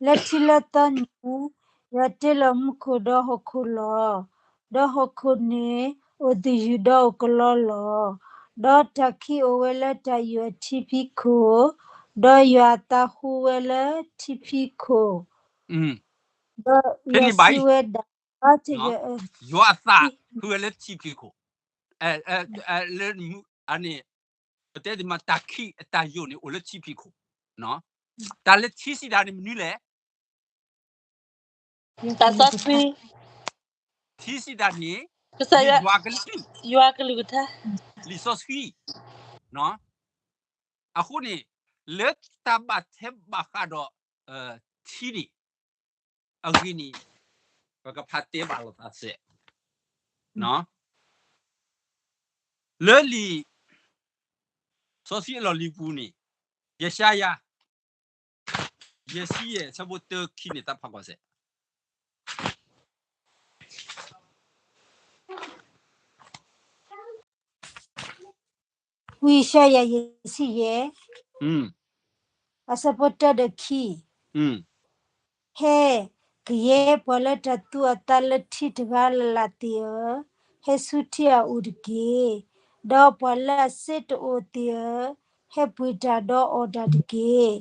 လၢထံလၢသီန့ၣ် ယွၤတ့လီၤမူခိၣ်ဒီးဟီၣ်ခိၣ်လီၤ. ဒီးဟီၣ်ခိၣ်န့ၣ် အိၣ်သယုၢ်ဒီးအိၣ်ကလီလီၤ. ဒီးတၢ်ခံးအိၣ်ဝဲလၢတၢ်ယိာ်အထံဖံးခိၣ်, ဒီးယွၤအသးဟူဝဲလၢထံဖံးခိၣ်, ဒီးယွၤစံးဝဲဒၣ်, ယွၤအသးဟူဝဲလၢထံဖံးခိၣ်, လၢ အန့ၣ် ပတဲဒ်မး တၢ်ခံးအတၢ်ယိာ်န့ၣ် အိၣ်လၢထံဖံးခိၣ်, တၢ်လၢထံစံးတၢ်န့ၣ်မနုၤလဲၣ်, ထံစံးတၢ်န့ၣ် ယွၤကလုၢ်, လံာ်စီဆှံ, အဃိန့ၣ် လၢတၢ်ဘၣ်ထွဲဘၣ်ဃးဒီး ထံန့ၣ် အဂ့ၢ်န့ၣ် ပကဖးတဲဘၣ်လိာ်သးစဲး, လၢလံာ်စီဆှံအလီၢ်လံၤပူၤန့ၣ် ယၡါယၤ ယဲၢ်ဆံယဲၢ် အဆၢဖိတၢခံန့ၣ် သးဖးကွၢ်စဲး ဝံယၡါယၤ ယဲၢ်ဆံယဲၢ်, အဆၢဖိတၢဒီးခံ, ဟဲ, ကယဲၢ်ပှၤလၢတၢ်သူအသးလၢထံတဂၤလၢ်လၢ်သ့ၣ်ဧၢ, ဟဲဆူထံအအိၣ်တက့ၢ်. ဒီးပှၤလၢအစ့တအိၣ်သ့ၣ်ဧၢ, ဟဲပှ့ၤတၢ်ဒီးအီၣ်တၢ်တက့ၢ်.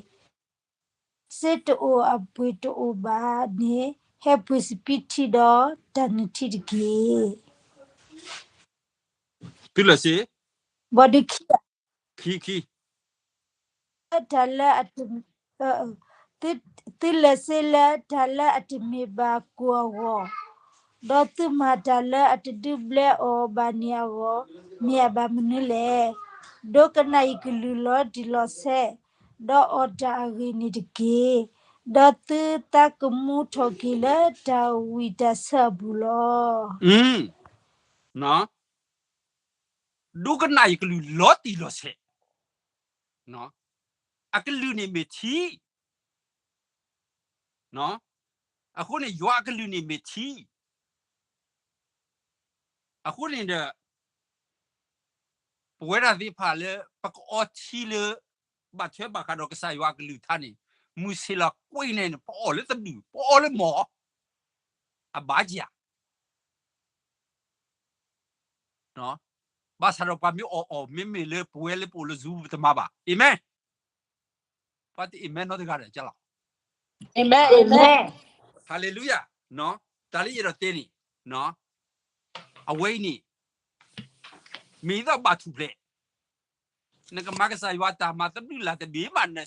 စ့တအိၣ်အပှ့ၤတအိၣ်ဘၣ်န့ၣ်, ဟဲပှ့ၤစပံးထံဒီးတၢ်နုၢ်ထံတက့ၢ်. သုလၢာ်စ့, ဘၣ်ဒုးခံ, ခံ, ခံ, တၢ်လၢ သုလၢာ်စ့လၢတၢ်လၢအတမ့ၢ်ဘၣ်ကိၣ်အဂီၢ်, ဒီးသုမၤတၢ်လၢအတဒုးဘျဲအီၤဘၣ်န့ၣ်အဂီၢ်, မ့ၢ်အဘၣ်မနုၤလဲၣ်. ဒိကနၣ်ယကလုၢ်လီၤတံၢ်လီၤဆဲး, ဒီးအီၣ်တၢ်အဂ့ၢ်န့ၣ်တက့ၢ်. ဒီးသုသးကမူထီၣ်က့ၤလၢတၢ်ဝံၣ်တၢ်ဆၢအပူၤလီၤ. ဒိကနၣ်ယကလုၢ်လီၤတံၢ်လီၤဆဲး, အကလုၢ်န့ၣ်မ့ၢ်ထံ, အဃိန့ၣ် ယွၤအကလုၢ်န့ၣ်မ့ၢ်ထံ, အဃိန့ၣ်ဒီး ပဝဲဒၣ်သ့ၣ်တဖၣ်လၢ ပကအီထံလၢ ဘၣ်ထွဲဘၣ်ဃးဒီးကစၢ်ယွၤအကလုၢ်ကထါန့ၣ် မုၢ်ဆ့ၣ်လီၤကွံာ်န့ၣ် ပအီၣ်လၢသဘျုၣ် ပအီလၢမီၢ် အဘၣ်ကၢ် ဘၣ်ဆၣ်ဒီးပှၤမ့ၢ်အီၣ်အီၣ် မ့မ့ၢ်လၢပဝဲလၢပအိၣ်လၢ Zoom ပတမၤဘၣ်. အၤမ့ၣ်. ပှၤတအၤမ့ၣ်နီတဂၤဒီးကလီၤ. ဟါလ့လူယၤ. တၢ်လၢယအဲၣ်ဒိးတဲန့ၣ် အဝဲအံၤန့ၣ် မ့ၢ်ဒ်သိးဘၣ်ထူၣ်ဖျဲး နကမၤကစၢ်ယွၤတၢ်မၤသဘျုးလၢ်တဘ့ၣ်ဘၣ် န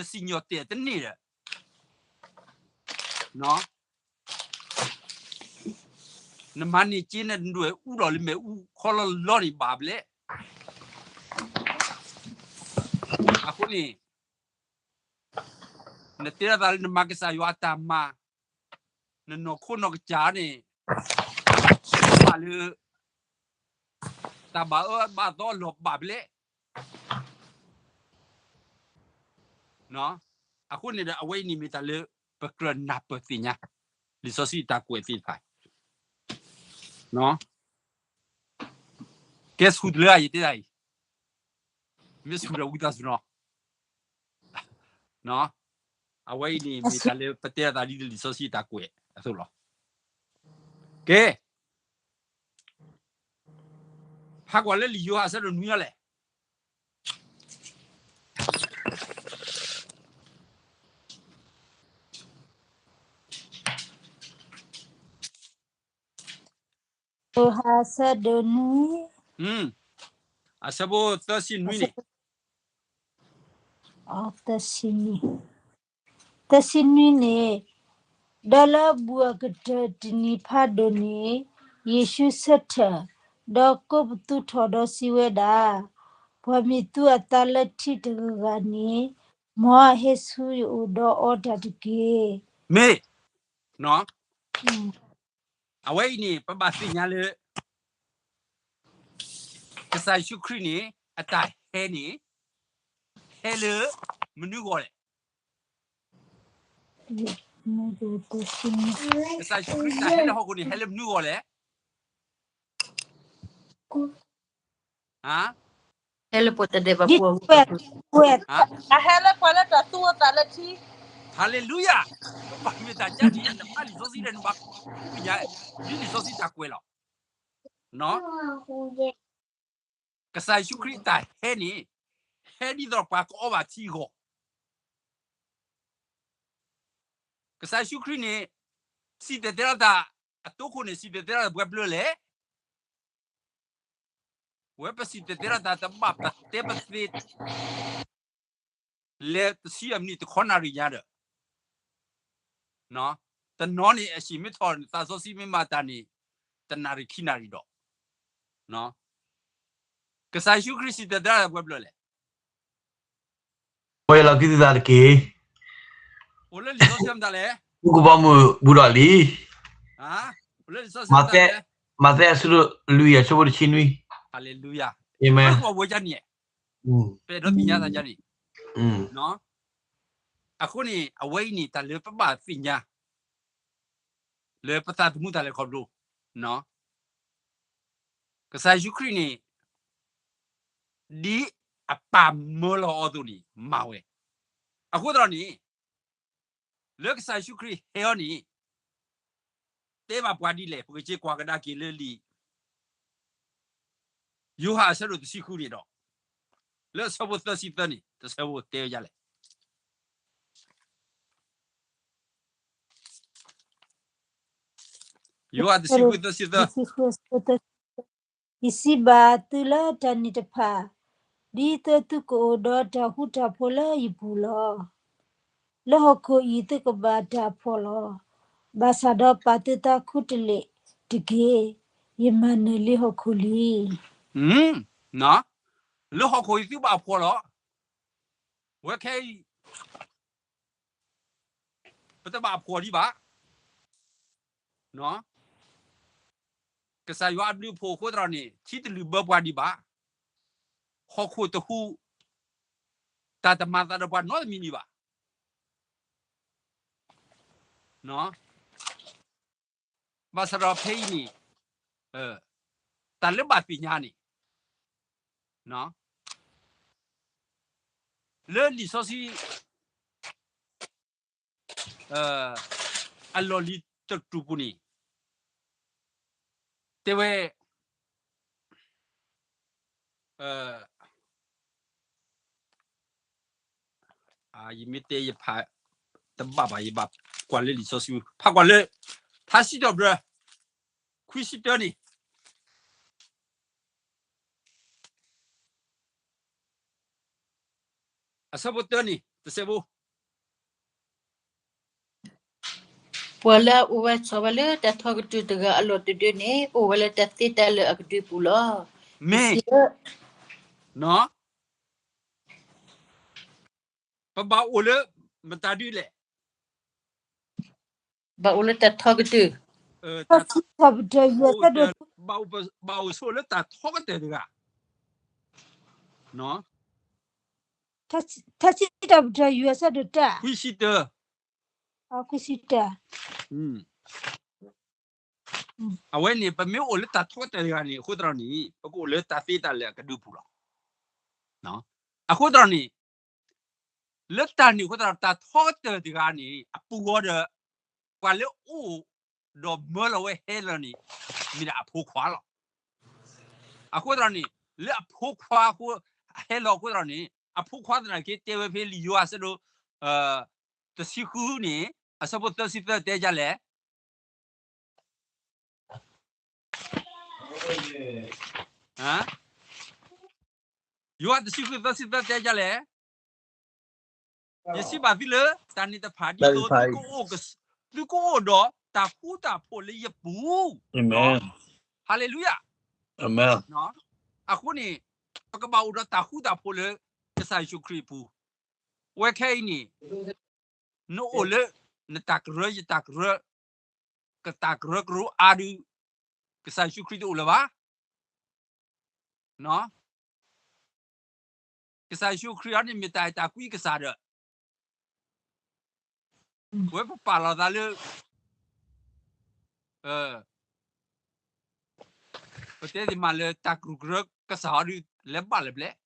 စံၣ်ညီၣ်တဲာ်တန့ၢ်ဒီး နမၤန့ၢ်က့ၤနဒွဲၣ်အူလီၤလၢမ့ၣ်အူခီလီၤလီၤန့ၣ်ဘၣ်ဘျဲၣ်. အဃိန့ၣ် နတဲဒၣ်သးလၢနမၤကစၢ်ယွၤအတၢ်မၤ, နနီၢ်ခိနီၢ်ကစၢ်န့ၣ် ဘၣ်လၢ တၢ်ဘၣ်အၢဘၣ်သီအလီၢ်ဘၣ်ဘျဲၣ်. အဃိန့ၣ်ဒီး အဝဲအံၤန့ၣ်မ့ၢ်တၢ်လၢပကြၢးနၢ်ပၢၢ်သ့ၣ်ညါ လံာ်စီဆှံတၢ်ကွဲးသ့ၣ်တဖၣ်. ကဲဆူၣ်တလၢယတဲဒၣ်အံၤ, မ့ၢ်ဆူၣ်ဒီးဝံသးစူၤနီၤ. အဝဲအံၤန့ၣ်မ့ၢ်တၢ်လၢပတဲအသးဒ်လံာ်စီဆှံတၢ်ကွဲးအသိးလီၤ. ကဲ, ဖးကွၢ်လၢလံာ်ယိၤဟၣ်အဆၢဒိၣ်နွံအံၤလဲၣ်. ယိၤဟၣ်အဆၢဒိၣ်နွံ, အဆၢဖိသၢဆံနွံန့ၣ်, သၢဆံနွံ, သၢဆံနွံန့ၣ်, ဒီးလၢအဘူးအကတၢၢ်တနံၤဖးဒိၣ်န့ၣ်, ယ့ၣ်ၡူးဆၢထၢၣ်, ဒီးကိးပသူထီၣ်ဒီးစံးဝဲဒၣ်, ပှၤမ့ၢ်သူအသးလၢထံတဂၤဂၤန့ၣ်, မ်အဟဲဆူယအိၣ်ဒီးအီတၢ်တက့ၢ်. မ့ၢ်, အဝဲအံၤန့ၣ် ပဘၣ်သ့ၣ်ညါလၢ ကစၢ်ယ့ၣ်ၡူးခရံာ်န့ၣ် အတၢ်ဟဲန့ၣ် ဟဲလၢမနုၤဂီၢ်လဲၣ်. ကစၢ်ယ့ၣ်ၡူးခရံာ်တၢ်ဟဲလၢဟီၣ်ခိၣ်န့ၣ် ဟဲလၢမနုၤဂီၢ်လဲၣ်. ဟဲလၢပှၤတဒဲးဘးပူၤ, အဟဲလၢပှၤလၢတၢ်သူအသးလၢထံ. Hallelujah. ပဘၣ်မ့ၢ်တၢ်ကါန့ၣ် နဖးလံာ်စီဆှံဒီးနဘၣ်သ့ၣ်ညါ ဒ်လံာ်စီဆှံတၢ်ကွဲးလီၤ. ကစၢ်ယ့ၣ်ၡူးခရံာ်တၢ်ဟဲန့ၣ် ဟဲဒ်သိးပှၤကအီဘၣ်ထံအဂီၢ်. ကစၢ်ယ့ၣ်ၡူးခရံာ်န့ၣ် စံၣ်တဲၤတဲလီၤတၢ်အတိခိၣ်န့ၣ် စံၣ်တဲၤတဲလီၤတၢ်ပှဲၤဘျၢလဲၣ်. ဝဲပစံၣ်တဲၤတဲလီၤတၢ်တဘၣ်ပတဲပသ့ လဲၤတဆံအမံးနံးတခီနၣ်ရံၣ်ညါဒီး တနီၤန့ၣ် အဟံၣ်မ့ၢ်ထီၣ်န့ၣ် သးစီဆှံမ့ၢ်မၤတၢ်န့ၣ် တနၣ်ရံၣ်ခံနၣ်ရံၣ်ဒီး ကစၢ်ယ့ၣ်ၡူးခရံာ်စံၣ်တဲၤတဲလီၤတၢ်ပှဲၤဘျၢလဲၣ်. ပှၤယလီၤကံသုသးတက့ၢ်. အိၣ်လၢလံာ်စီဆှံမတၤလဲၣ်. မူကဘီမုၢ်ဘူးဒီးလံ. အိၣ်လၢလံာ်စီဆှံမတၤလဲၣ်. မးသဲအဆၢဒိၣ်လွံၢ်အဆၢဖိတဆံနွံ. Hallelujah. အဝဲန့ၣ် ပအဲၣ်ဒိးသ့ၣ်ညါသးန့ၣ် အဃိန့ၣ် အဝဲအံၤန့ၣ် တၢ်လၢပဘၣ်သ့ၣ်ညါ လၢပသးသမူတၢ်လဲၤခီဖျိ ကစၢ်ယ့ၣ်ၡူးခရံာ်န့ၣ် ဒ်အပၢ်မၢလီၤအီၤအသိးန့ၣ် မၤဝဲ. အဃိသတးန့ၣ် လၢကစၢ်ယ့ၣ်ၡူးခရံာ်ဟဲအီၤန့ၣ် တဲဘၣ်ပှၤဒ်လဲၣ်, ပကက့ၤကွၢ်ကဒါက့ၤလၢလံာ် ယိၤဟၣ်အဆၢဒိၣ်တဆံဃုန့ၣ်ဒီး လၢအဆၢဖိသၢဆံသၢန့ၣ် တဆၢဖိတဲဝဲဒ်လဲၣ်. ယိၤဟၣ်တဆံဃုသၢဆံသၢ. ယစံးဘၣ်သုလၢတၢ်န့ၣ်တဖၣ်, ဒ်သိးသုကအိၣ်ဒီးတၢ်ဃူတၢ်ဖိးလၢယပူၤလီၤ. လၢဟီၣ်ခိၣ်အံၤသုကဘၣ်တၢ်ဖှီၣ်လီၤ. ဘၣ်ဆၣ်ဒီးပာ်သုသးခူတလ့ၢ်တက့ၢ်. ယမၤနၢၤလံဟီၣ်ခိၣ်လံ. လၢဟီၣ်ခိၣ်အံၤသုဘၣ်ဖှီၣ်လီၤ. ဝဲခဲအံၤ ပတဘၣ်ဖှီၣ်ဒံးဘၣ်. ကစၢ်ယွၤအဘျုးအဖှိၣ်အဃိသတးန့ၣ် ထံတလုၢ်ဘၢပှၤဒံးဘၣ်. ဟီၣ်ခိၣ်တဟူး တၢ်တမၤသးဒီးပှၤနီတမံၤဒံးဘၣ်. ဘၣ်ဆၣ်ဒီးဖဲအံၤန့ၣ် တၢ်လၢဘၣ်သ့ၣ်ညါန့ၣ် လၢလံာ်စီဆှံ အလီၢ်လံၤတကတြူၢ်ပူၤန့ၣ် တဲဝဲ ယမ့ၢ်တဲယဖး တဘၣ်ဘၣ် ယဘၣ်ကွၢ်လၢလံာ်စီဆှံ ဖးကွၢ်လၢ ထါစံးထီၣ်ပတြၢၤ ခွံဆံတၢန့ၣ် အဆၢဖိတၢန့ၣ် တစဲးဖိ ယ ပှၤလၢအအိၣ်ဝဲဆိးဝဲလၢတၢ်ထီကတၢၢ်တဂၤအလီၢ်တဒၢန့ၣ် အိၣ်ဝဲလၢတၢ်သ့တၢ်လၢာ်အကဒုပူၤလီၤ. မ့ၢ်, ပဘၣ်အိၣ်လၢ မတၤဒုလဲၣ်, ဘၣ်အိၣ်လၢတၢ်ထီကတၢၢ်, ဘၣ်အိၣ်ဆိးလၢတၢ်ထီကတၢၢ်တဂၤ, ထီဆံတၢ်ပတြၢၤ ယွၤဆၢဒိၣ်တၢ်, ခွံဆံတၢ, ခွံဆံတၢ, အဝဲန့ၣ် ပမ့ၢ်အိၣ်လၢတၢ်ထီကတၢၢ်တဂၤန့ၣ် အဃိသတးန့ၣ် ပကအိၣ်လၢတၢ်သ့တၢ်လၢာ်အကဒုပူၤလီၤ. အဃိသတးန့ၣ် လၢတၢ်န့ၣ်အဃိသတး တၢ်ထီကတၢၢ်တဂၤန့ၣ် အပူၤဃီဒီး ပှၤလၢအိၣ်ဒီးမၢလီၤဝဲဟဲလီၤန့ၣ် မ့ၢ်ဒၣ်အဖိခွါလီၤ. အဃိသတးန့ၣ် လၢအဖိခွါအဃိ ဟဲလီၤအဃိသတးန့ၣ် အဖိခွါသနာ်က့တဲဝဲဖဲလံာ်ယိၤဟၣ်အဆၢဒိၣ် တဆံဃုန့ၣ် အဆၢဖိသၢဆံသၢတဲဒ်လဲၣ်. ယိၤဟၣ်တဆံဃုသၢဆံသၢတဲဒ်လဲၣ်. ယစံးဘၣ်သုလၢ တၢ်န့ၣ်တဖၣ်ဒ်သိး သုကအိၣ်ဒီးတၢ်ဃူတၢ်ဖိးလၢယပူၤ. ဟါလ့လူယၤ. အဃိန့ၣ် ပကဘၣ်အိၣ်ဒီးတၢ်ဃူတၢ်ဖိးလၢ ကစၢ်ယ့ၣ်ၡူးခရံာ်အပူၤ. ဝဲခဲအံၤန့ၣ် နအိၣ်လၢ နတၢ်ကရၢ ယတၢ်ကရၢ ကတၢ်ကရၢကရိအါဒုး ကစၢ်ယ့ၣ်ၡူးခရံာ်တအိၣ်လၢၤဘၣ်. ကစၢ်ယ့ၣ်ၡူးခရံာ်အံၤန့ၣ်မ့ၢ်တၢ်အဲၣ်တၢ်ကွံကစၢ်ဒီး ဝဲပပာ်လီၤသးလၢ ပတဲသ့မးလၢတၢ်ကရူၢ်ကရၢကစၢ်အီၤဒုး လဲၤဘၣ်လၢၤဘျဲၣ်.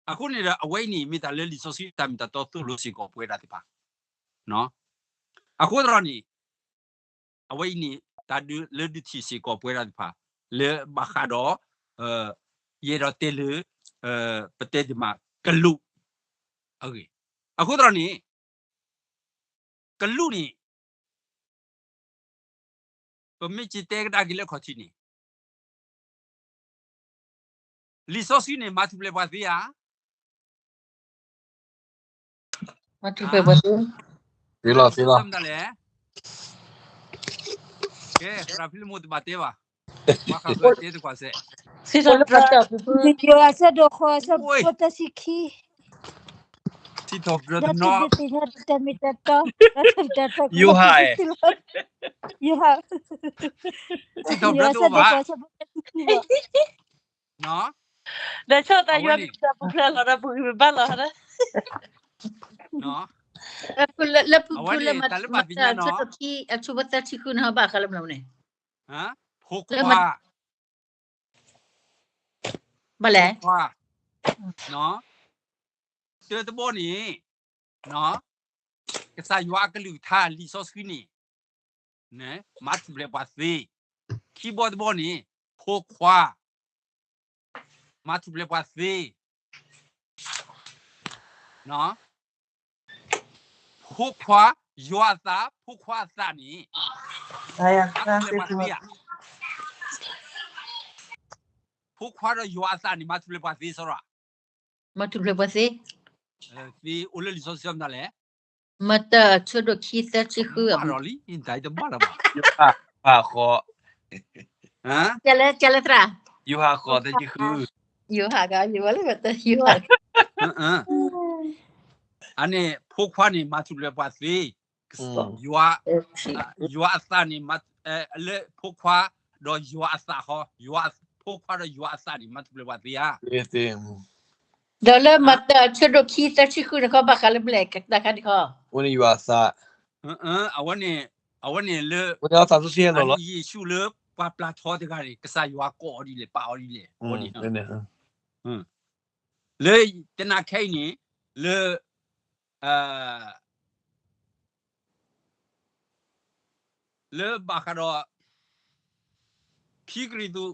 အဃိန့ၣ်ဒီး အဝဲအံၤန့ၣ် မ့ၢ်တၢ်လၢလံာ်စီဆှံတၢ်မ့ၢ်တၢ်တီသိၣ်လိစ့ၢ်ကီးပဝဲဒၣ်သ့ၣ်တဖၣ်. အဃိသတးန့ၣ် အဝဲအံၤန့ၣ် တၢ်ဒုးလၢဒုးထံၣ်စ့ၢ်ကီးပဝဲဒၣ်သ့ၣ်တဖၣ် လၢဘၣ်ဃးဒီး ယအဲၣ်ဒိးတဲလၢ ပတဲသ့ၣ်မး ကလူးအဂ့ၢ်. အဃိသတးန့ၣ် ကလူးန့ၣ် ပမ့ၢ်က့ၤတဲကဒါက့ၤလၢခီၣ်ထံးန့ၣ် လံာ်စီဆှံန့ၣ် မၤထူၣ်ဖျဲးပှၤသ့ဧါ. မၤထူၣ်ဖျဲးပှၤသ့, သ့လီၤသ့လီၤ. ကဲ သရၣ်ဖံလမိၢ်တဘၣ်တဲဘၣ်, ပှၤဃးဘျၢတဲသကွၢ်စဲး, ယိၤဟၣ်အဆၢဒိၣ်ဃိးအဆၢဖိသၢဆံခံ, ထံထီၣ်ပတြၢၤတနီၤ, ယိၤဟၣ်, ထံထီၣ်ပတြၢၤတအိၣ်ဘၣ်. ဒီးဆီၣ်သးယွၤကစၢ်ပူၤဖျဲးလီၤဒီးပဂံၢ်ပဘါလီၤ. လၢပူၤဖျဲးလၢမၤတၢ်ဆၢထီၣ်ခံ အဆၢဖိသၢဆံဃုန့ၣ် ဟီဘၣ်ဃးလၢမနုၤန့ၣ်, ဖိခွါ, ဘၣ်လဲၣ်, တၢတဘီန့ၣ် ကစၢ်ယွၤအကလုၢ်ကထါလံာ်စီဆှံန့ၣ် မၤထူၣ်ဖျဲးပှၤသ့, ခံဘီတဘီန့ၣ် ဖိခွါ မၤထူၣ်ဖျဲးပှၤသ့, ဖိခွါ, ယွၤအသး, ဖိခွါအသးန့ၣ် မၤထူၣ်ဖျဲးပှၤသ့ဧါ. ဖိခွါဒီးယွၤအသးန့ၣ် မၤထူၣ်ဖျဲးပှၤသ့စရီ, မၤထူၣ်ဖျဲးပှၤသ့, သ့အိၣ်လၢလံာ်စီဆှံမနုၤလဲၣ်. မၤတၢ်အဆၢဒိၣ်ခံသၢဆံဃုအပူၤ, တဘၣ်လၢၤဘၣ်, ယိၤဟၣ်ဃိး, ကလဲၤသရၣ်, ယိၤဟၣ်ဃိးသၢဆံဃု, ယိၤဟၣ်က, ယိၤဟၣ်လၢတၢ်ယိၤဟၣ်, အန့ၣ် ဖိခွါန့ၣ် မၤထူၣ်ဖျဲးပှၤသ့, ယွၤ, ယွၤအသးန့ၣ် လၢဖိခွါဒီးယွၤအသးဃီ, ယွၤ, ဖိခွါဒီးယွၤအသးန့ၣ် မၤထူၣ်ဖျဲးပှၤသ့ဧါ. ဒီးလၢမၤတၢ်အဆၢဒိၣ်ခံသၢဆံဃုန့ၣ်ခီ ဘၣ်ဃးလၢမနုၤလဲၣ် တၢ်ခါန့ၣ်ခီ, ယွၤအသး, အဝဲန့ၣ်, အဝဲန့ၣ်လၢ, ယ့ၣ်ၡူးလၢပှၤပျၢ်ထီတဂၤန့ၣ် ကစၢ်ယွၤကိးအီၤဒ်လဲၣ် ပာ်အီၤဒ်လဲၣ်, အဝဲန့ၣ်, လၢတနၤခဲအံၤန့ၣ်, လၢ, လၢဘၣ်ဃးဒီး ခံကရံၣ်သူး,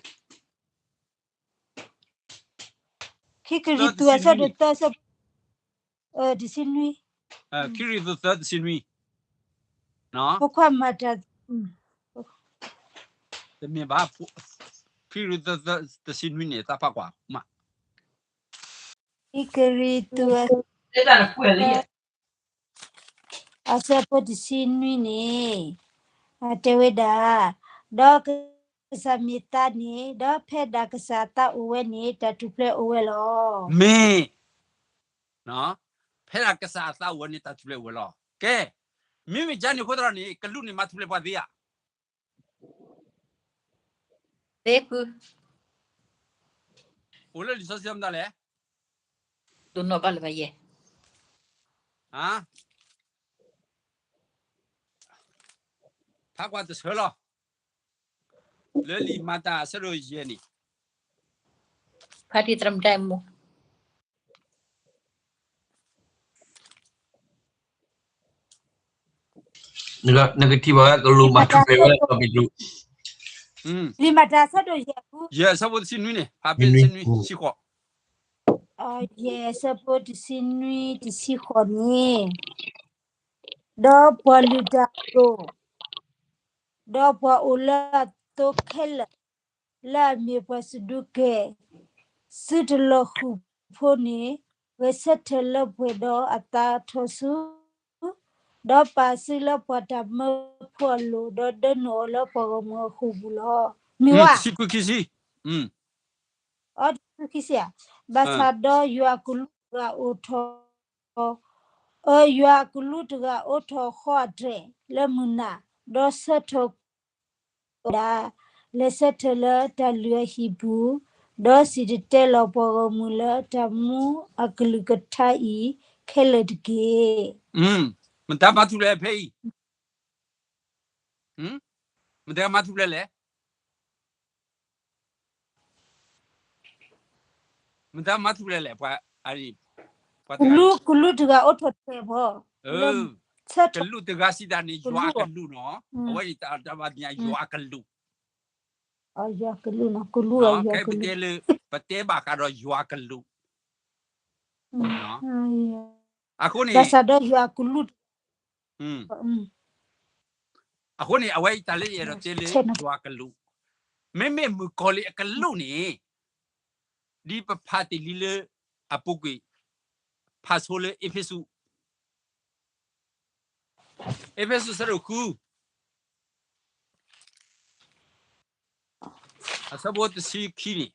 ခံကရံၣ်သူးအဆၢဒိၣ်သၢ, တဆံနွံ, ခံကရံၣ်သူးသၢတဆံနွံ, ဖိခွါမၤတၢ်, တမ့ၢ်ဘၣ်, ခံကရံၣ်သူးသၢတဆံနွံန့ၣ် သးဖးကွၢ်မး, ခံကရံၣ်သူး, အဆၢဖိတဆံနွံန့ၣ် တဲဝဲဒၣ်, ဒီးကစၢ်မ့ၢ်သးန့ၣ် ဒီးဖဲဒၣ်ကစၢ်အသးအိၣ်ဝဲန့ၣ် တၢ်ထူၣ်ဖျဲးအိၣ်ဝဲလီၤ. မ့ၢ်, ဖဲဒၣ်ကစၢ်အသးအိၣ်ဝဲန့ၣ် တၢ်ထူၣ်ဖျဲးအိၣ်ဝဲလီၤ. ကဲ, မ့မ့ၢ်ကန့ၣ်အဃိသတးန့ၣ် ကလူးန့ၣ်မၤထူၣ်ဖျဲးပှၤသ့ဧါ. သ့ဖု, အိၣ်လၢလံာ်စီဆှံမတၤလဲၣ်, ဒိၣ်နီၢ်ဘၣ်လၢၤဘၣ်ယဲၢ်, ဖးကွၢ်တဆၢလီၤ, လၢလံာ်မၤတၢ်အဆၢဒိၣ်ယဲၢ်န့ၣ်, ဖးတံၢ်သရၣ်မုၣ်တဲမူ နကထံၣ်ဘၣ်ကလူးမၤထူၣ်ဖျဲးဝဲလီၤ ပ့းတရူး, လံာ်မၤတၢ်အဆၢဒိၣ်ယဲၢ်, ယဲၢ်အဆၢဖိတဆံနွံန့ၣ်, ဖးဖဲတဆံနွံ, တဆံဃိး, ယဲၢ်အဆၢဖိတဆံနွံ တဆံဃိးန့ၣ်, ဒီးပှၤလုၢ်တၢ်အဒိၣ်, ဒီးပှၤအိၣ်လၢအသိးခဲလၢာ်, လၢအမ့ၢ်ပှၤစဒူးကဲ, စုတလီၤဃုာ်ဖိန့ၣ်, ဂဲၤဆၢထၢၣ်လၢပှဲၤဒီးအသးထီၣ်ဆူ, ဒီးပာ်စုလၢပှၤတၢ်မၢဖိအလိၤ, ဒီးဒၢနုာ်အီၤလၢပှၤဂီၢ်မုၢ်အဃိာ်ပူၤလီၤ. မ့ၢ်ဝဲ, အ, ဘၣ်ဆၣ်ဒီးယွၤအကလူးတဂၤအိၣ်ထီၣ်, ယွၤအကလူးတဂၤအိးထီၣ်ဃီအတြဲၤလၢမုၢ်နၤ, ဒီးဆၢထၢၣ်ကီးဒၣ်, လဲၤဆၢထၢၣ်လၢတၢ်လုၢ်အဟံၣ်ပူၤ, ဒီးစံၣ်တဲၤတဲလီၤပှၤဂီၢ်မုၢ်လၢတၢ်မူအကလုၢ်ကထါအံၤခဲလၢာ်တက့ၢ်. မတၤမၤထူၣ်ဖျဲးဖဲအံၤ, မတၤမၤထူၣ်ဖျဲးလဲၣ်, မတၤမၤထူၣ်ဖျဲးလဲၣ်, ပှၤ, ကလူးတဂၤအိးထီၣ်တြဲၤဘၣ်, ကလူးတဂၤစံးတၢ်န့ၣ် ယွၤအကလူးနီၤ, အဝဲန့ၣ်တၢ်ဘၣ်သ့ၣ်ညါ ယွၤအကလူး, ယွၤကလူး, ကဲပတဲလၢ, ပတဲဘၣ်ဃးဒီးယွၤကလူး, အဃိန့ၣ်, ဘၣ်ဆၣ်ဒီးယွၤကလူး အဃိန့ၣ် အဝဲအံၤတၢ်လၢယအဲၣ်ဒိးတဲလၢယွၤကလူး, မ့မ့ၢ်မုၣ်ကီၤလံၢ်အကလူးန့ၣ်, ဒ်ပဖးတ့ၢ်လံလၢအပူၤကွံာ်, ဖးဆိလၢအ့းဖ့းစူး, အ့းဖ့းစူးအဆၢဒိၣ်ဃု အဆၢဖိတဆံခံန့ၣ်,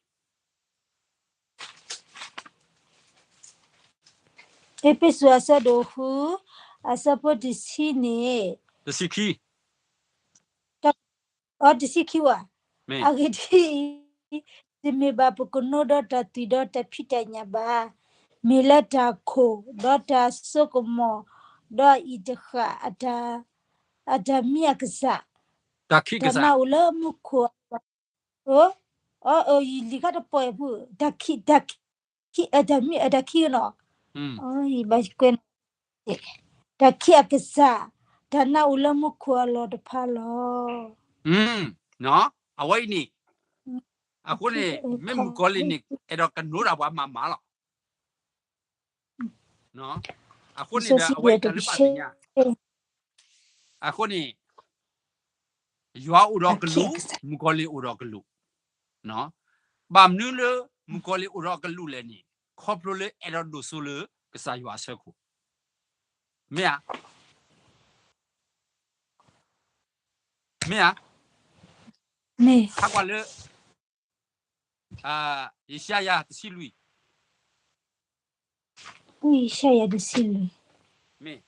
အ့းဖ့းစူးအဆၢဒိၣ်ဃု, အဆၢဖိတဆံန့ၣ်, တဆံခံ, တဆံခံဝဲ, အဂ့ၢ်ဒ်အံၤ, တမ့ၢ်ဘၣ်ပကနိဒီးတၢ်သွံၣ်ဒီးတၢ်ဖံးတၢ်ညၣ်ဘၣ်, မ့ၢ်လၢတၢ်ခိၣ်, ဒီးတၢ်စိကမီၤ, ဒီးအံၤတဃၣ်, အတၢ်မံအကစၢ်, တၢ်နးအိᣣ်လၢမူခိၣ်, အၢ, ယလံၤခါတပီၢ်အံၤဖု, တၢ်ခံ, တၢ်ခံ, တၢ်မံ, တၢ်ခံနီၤ, ဘၣ်ကွဲး, တၢ်ခံအကစၢ်, တၢ်နးအိၣ်လၢမူခိၣ်အလီၢ်တဖၣ်လီၤ. အဝဲအံၤန့ၣ်, အဃိန့ၣ် မ့ၢ်မုၣ်ကီၤလံၢ်န့ၣ် အဲၣ်ဒိးကနိးတၢ်ပှၤမးမးလီၤ. အဃိန့ၣ်ဒီး အဝဲအံၤတၢ်လၢဘၣ်သ့ၣ်ညါ, အဃိန့ၣ် ယွၤအိၣ်ဒီးကလူး, မုၣ်ကီၤလံၢ်အိၣ်ဒီးကလူး, ဘၣ်မနုၤလၢ မုၣ်ကီၤလံၢ်အိၣ်ဒီးကလူးလဲၣ်န့ၣ်, ခီဖျိလၢအဲၣ်ဒိးဒိၣ်စိလၢကစၢ်ယွၤအဆၢခိၣ်, မ့ၢ်ဧါ, မ့ၢ်ဧါ, ဟးကွၢ်လၢ ယၡါယၤတဆံလွံၢ်, ယၡါယၤတဆံလွံၢ်,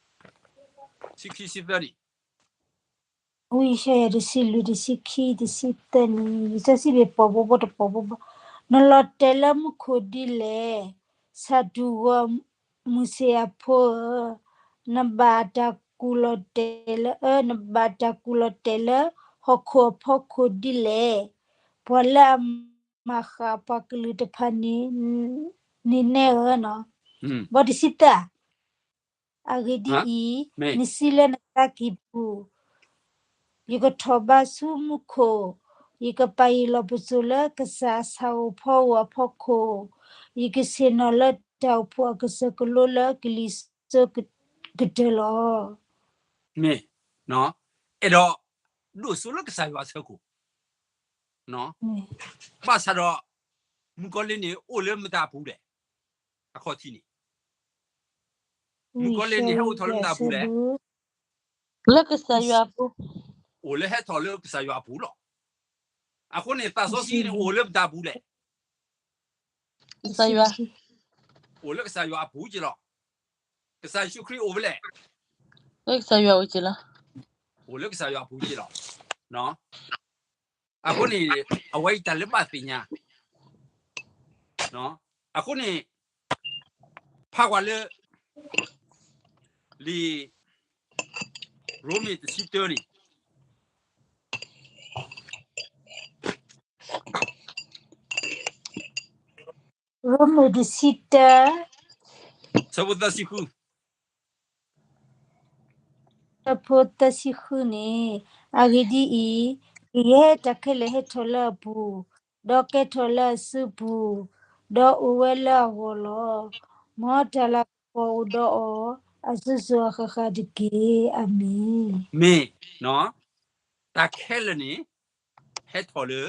ဆံခံဆံသၢန့ၣ်, ယၡါယၤတဆံလွံၢ် တဆံခံ တဆံသၢန့ၣ် ယစံးဘၣ်ပိာ်ဘိဘိတပိာ်ဘိဘိ, နလီၤတဲာ်လၢမူခိၣ်ဒ်လဲၣ်, ဆၣ်တူၢ်ဂီၤမုၢ်ဆ့ၣ်အဖိဧၢ, နဘၣ်တၢ်ကူၣ်လီၤတဲာ်လၢ, နဘၣ်တၢ်ကူၣ်လီၤတဲာ်လၢ ဟီၣ်ခိၣ်အဖီခိၣ်ဒ်လဲၣ်, ပှၤလၢအမၤဃာ်ပှၤကလုာ်တဖၣ်န့ၣ်, န့ၣ်နဲဧၢနီၤ, ဘီတဆံသၢ အဂ့ၢ်ဒ်အံၤ, နစံးလၢနသးကံၢ်ပူၤ, ယကထီၣ်ဘါဆူမူခိၣ်, ယကပာ်ယလီၢ်ပစိာ်လၢကစၢ်အဆၣ်ဧိၤဖီဧိၤအဖီခိၣ်, ယကဆ့ၣ်နီၤလၢတၢ်အိၣ်ဖှိၣ်အကစၢၢ်ကလိလၢကလံၤစိကတၢၢ်လီၤ. မ့ၢ်, အဲၣ်ဒိးဒိၣ်စိလၢကစၢ်ယွၤအဆၢခိၣ်, ဘၣ်ဆၣ်ဒီး မုၣ်ကီၤလံၢ်န့ၣ် အိၣ်လၢမတၤအပူၤလဲၣ်, အခီၣ်ထံးန့ၣ်, မုၣ်ကီၤလံၢ်န့ၣ် ဟဲအိၣ်ထီၣ်လၢမတၤအပူၤလဲၣ်, လၢကစၢ်ယွၤအပူၤ, အိၣ်လၢဟဲထီၣ်လၢကစၢ်ယွၤအပူၤလီၤ. အဃိန့ၣ် သးစီဆှံန့ၣ်အိၣ်လၢပတၢ်ပူၤလဲၣ်. ကစၢ်ယွၤ, အိၣ်လၢကစၢ်ယွၤအပူၤက့လီၤ. ကစၢ်ယ့ၣ်ၡူးခရံာ်အိၣ်ဖဲလဲၣ်. လၢကစၢ်ယွၤအပူၤက့လီၤ. အိၣ်လၢကစၢ်ယွၤအပူၤက့လီၤ. အဃိန့ၣ် အဝဲအံၤတၢ်လၢဘၣ်သ့ၣ်ညါ, အဃိန့ၣ် ဖးကွၢ်လၢ လံာ် ရိမ့ၤတဆံတၢန့ၣ် ရိမ့ၤတဆံတၢ, ဆၢဖိသၢဆံဃု, ဆၢဖိသၢဆံဃုန့ၣ်, အဂ့ၢ်ဒ်အံၤ, ကယဲၢ်တၢ်ခဲလၢာ်ဟဲထီၣ်လၢအပူၤ, ဒီးကဲထီၣ်လၢအစုပူၤ, ဒီးအိၣ်ဝဲလၢအဂီၢ်လီၤ. မ်တၢ်လၤကပီၤအိၣ်ဒီးအီၤ အစိၤစိၤအဃၣ်ဃၣ်တက့ၢ်. အၤမ့ၣ်. မ့ၢ်, တၢ်ခဲလၢာ်န့ၣ် ဟဲထီၣ်လၢ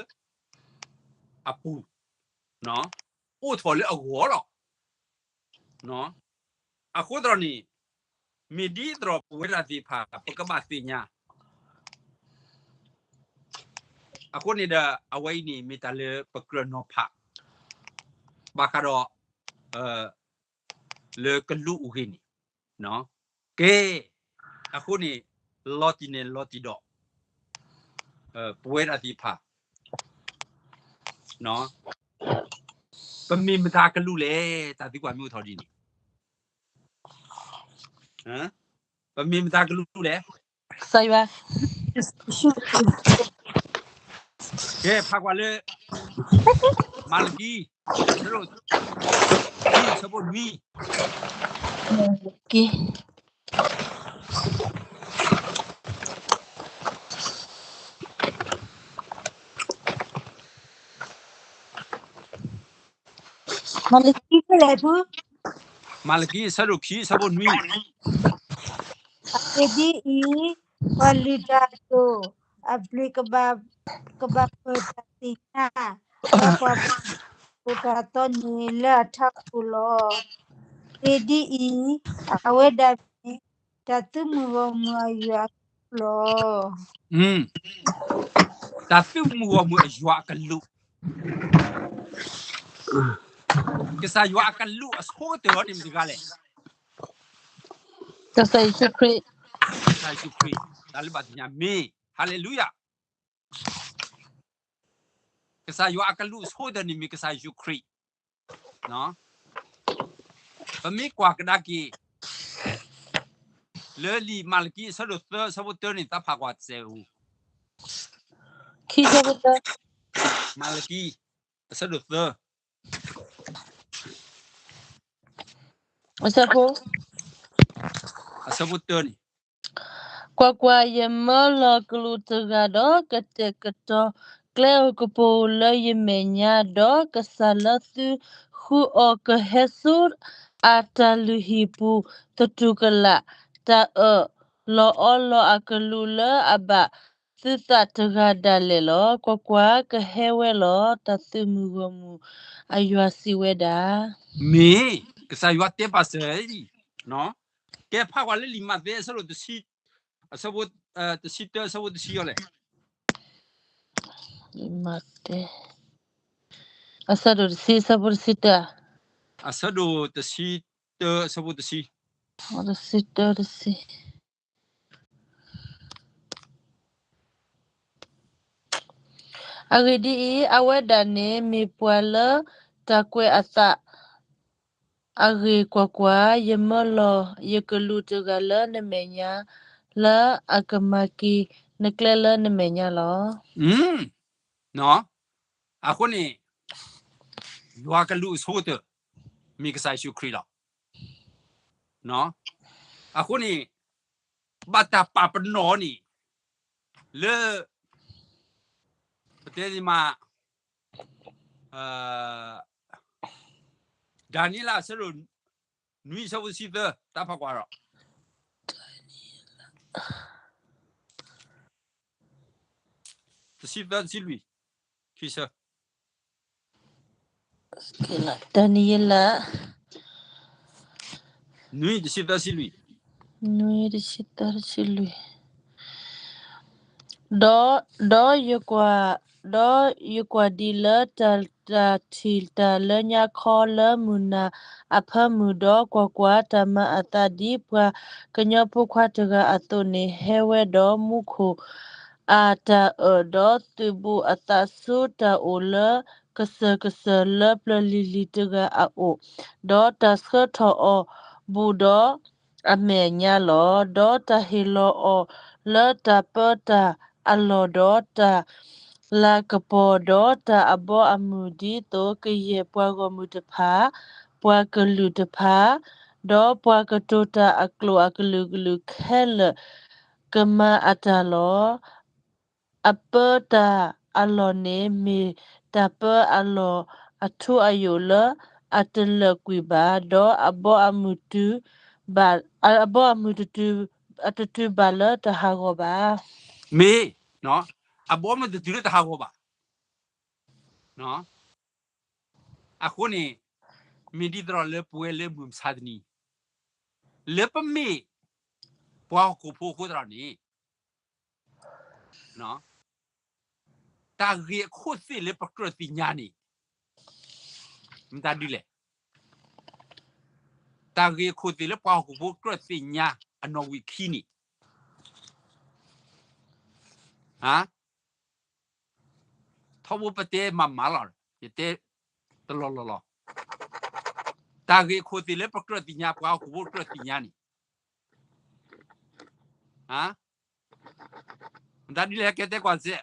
အပူၤ, အိၣ်ထီၣ်လၢအဂီၢ်လီၤ. အဃိသတးန့ၣ် မ့ၢ်ဒ်သိးပဝဲဒၣ်သ့ၣ်တဖၣ် ပကဘၣ်သ့ၣ်ညါ, အဃိန့ၣ်ဒီး အဝဲအံၤန့ၣ် မ့ၢ်တၢ်လၢပကြၢးနီၤဖး ဘၣ်ဃးဒီး လၢကလူးအဂ့ၢ်န့ၣ်, ကဲ, အဃိန့ၣ် လီၤတံၢ်န့ၣ်လီၤတံၢ်ဒီး ပဝဲဒၣ်သ့ၣ်တဖၣ် ပမ့ၢ်မတၤကလူးလဲၣ်, တၢ်သံကွၢ်မ့ၢ်အိၣ်ထီၣ်ဒ်န့ၣ်, ပမ့ၢ်မတၤကလူးလဲၣ်. ကဲ, ဖးကွၢ်လၢ မၤလကံ အဆၢဒိၣ်ခံ အဆၢဖိနွံ. မၤလကံဖဲလဲၣ်ဖု, မၤလကံ အဆၢဒိၣ်ခံ အဆၢဖိနွံ. အဂ့ၢ်ဒ်အံၤ, ပှၤလုၢ်တၢ်အဒိၣ် အဘျုး ကဘၣ်ပၢၢ်တၢ်သ့ၣ်ညါ, ဒီးပှၤပၢၢ်တၢ်သီန့ၣ်လၢအထးခိၣ်လီၤ. အဂ့ၢ်ဒ်အံၤ, အဝဲဒၣ်မ့ၢ် တၢ်သုးမုၢ်ဂီၢ်မုၢ်အယွၤအကလူးလီၤ. တၢ်သုးမုၢ်ဂီၢ်မုၢ်အယွၤအကလူး, ကစၢ်ယွၤအကလူးအဆိကတၢၢ်န့ၣ်မ့ၢ်တဂၤလဲၣ်. ကစၢ်ယ့ၣ်ၡူးခရံာ်, ကစၢ်ယ့ၣ်ၡူးခရံာ်, တၢ်လၢဘၣ်သ့ၣ်ညါမ့ၢ်, ဟါလ့လူယၤ, ကစၢ်ယွၤအကလူးအဆိကတၢၢ်န့ၣ်မ့ၢ်ကစၢ်ယ့ၣ်ၡူးခရံာ်. ပမ့ၢ်ကွၢ်ကဒါက့ၤ လၢလံာ်မၤလကံ အဆၢဒိၣ်သၢ အဆၢဖိတၢန့ၣ် သးဖးကွၢ်စဲးဧိၤ, ခံဆၢဖိတၢ, မၤလကံ အဆၢဒိၣ်သၢ အဆၢဖိ, အဆၢဖိတၢန့ၣ်, ကွၢ်ကွၢ်, ယမၢလီၤကလူးတဂၤဒီး ကတဲာ်ကတီၤကျဲဧိၤကပိၤဧိၤလၢယမဲာ်ညါ, ဒီးကစၢ်လၢသုဃုအီၤကဟဲဆူအတၢ်လုၢ်ဟံၣ်ပူၤ သတူၢ်ကလာ် တၢ်အၢၣ်လီၤအီလီၤအကလူးလၢအဘၣ်သုသးတဂၤဒၣ်လဲာ်လီၤ. ကွၢ်ကွၢ်, ကဟဲဝဲလီၤ. တၢ်သုးမုၢ်ဂီၢ်မုၢ်အယွၤစံးဝဲဒၣ်. မ့ၢ်, ကစၢ်ယွၤတဲပာ်စၢၤအံၤ, ကဲဖးကွၢ်လၢလံာ်မးသဲ အဆၢဒိၣ်တဆံ, အဆၢဖိ, တဆံတၢ အဆၢဖိတဆံအီၤလဲၣ်. လံာ်မးသဲ အဆၢဒိၣ်တဆံ အဆၢဖိတဆံတၢ, အဆၢဒိၣ်တဆံတၢ အဆၢဖိတဆံ, တဆံတၢ တဆံ အဂ့ၢ်ဒ်အံၤ, အဝဲဒၣ်န့ၣ်မ့ၢ်ပှၤလၢတၢ်ကွဲးအသး အဂ့ၢ်ကွၢ်ကွၢ်, ယမၢလီၤယကလူးတဂၤလၢနမဲာ်ညါ, လၢအကမၤက့ၤနကျဲလၢနမဲာ်ညါလီၤ. အဃိန့ၣ် ယွၤကလူးအဆိကတၢၢ် မ့ၢ်ကစၢ်ယ့ၣ်ၡူးခရံာ်လီၤ. အဃိန့ၣ် ဘၣ်တၢ်ပာ်ပနီၣ်န့ၣ် လၢ ပတဲန့ၣ်မး ဒၤနံးယ့လး အဆၢဒိၣ်နွံ အဆၢဖိတဆံသၢ တၢ်ဖးကွၢ်ဒီး တဆံသၢ တဆံလွံၢ် ခံဆၢ ဒၤနံးယ့လး နွံ တဆံသၢ တဆံလွံၢ် နွံ တဆံသၢ တဆံလွံၢ် ဒီး, ဒီးယကွၢ်, ဒီးယကွၢ်ဒ်လၢတၢ်, တၢ်ထံၣ်တၢ်လၢညါခီလၢမုၢ်နၤအဖၢမုၢ်, ဒီးကွၢ်ကွၢ်, တၢ်မၤအသးဒ်ပှၤကညီဖိခွါတဂၤအသိးန့ၣ် ဟဲဝဲဒီးမူခိၣ်အတၢ်အၢၣ်, ဒီးသုးဘူးအသးဆူတၢ်အိၣ်လၢကစၢၢ်ကစၢၢ်လၢပျၢၤလံၤလံၤတဂၤအအိၣ်, ဒီးတၢ်ဆှၢထီၣ်အီၤဘူးဒီး အမဲာ်ညါလီၤ. ဒီးတၢ်ဟ့ၣ်လီၤအီၤလၢတၢ်ပၢတၢ်အလီၢ်, ဒီးတၢ်လၤကပီၤ, ဒီးတၢ်အဘီအမုၢ်, ဒ်သိးကယဲၢ်ပှၤဂီၢ်မုၢ်တဖၣ်, ပှၤကလုာ်တဖၣ်, ဒီးပှၤကတိၤတၢ်အကျိာ်အကလုာ်ကလုာ်ခဲလၢာ် ကမၤအတၢ်လီၤ. အပၢတၢ်အလီၢ်န့ၣ် မ့ၢ်တၢ်ပၢအလီၢ်အထူအယိာ်လၢအတလၢာ်ကွံာ်ဘၣ်, ဒီးအဘီအမုၢ်တုၤ, အဘီအမုၢ်တတုၤ, အတတုၤဘၣ်လၢတဟးဂီၤဘၣ်. မ့ၢ်, အဘီအမုၢ်တတုၤလၢတဟးဂီၤဘၣ်. အဃိန့ၣ်, မ့ၢ်ဒ်သိးဒီးလၢပဝဲလၢမုၢ်မဆါတနံၤ, လၢပမ့ၢ်ပှၤဟီၣ်ခိၣ်ဖိအဃိသတးန့ၣ်, တၢ်ဂ့ၢ်အခိၣ်သ့ၣ်လၢပကြၢးသ့ၣ်ညါန့ၣ်, မတၤဒ်လဲၣ်. တၢ်ဂ့ၢ်အခိၣ်သ့ၣ်လၢပှၤဟီၣ်ခိၣ်ဖိကြၢးသ့ၣ်ညါအနီၣ်ဝံာ်ခံန့ၣ်, ထီဘိပတဲမၤမၤလီၤ, ယတဲတလီၢ်လီၢ်လီၤ. တၢ်ဂ့ၢ်အခိၣ်သ့ၣ်လၢပကြၢးသ့ၣ်ညါ, ပှၤဟီၣ်ခိၣ်ဖိကြၢးသ့ၣ်ညါန့ၣ်, မတၤဒ်လဲၣ် ကဲတဲကွၢ်စဲး.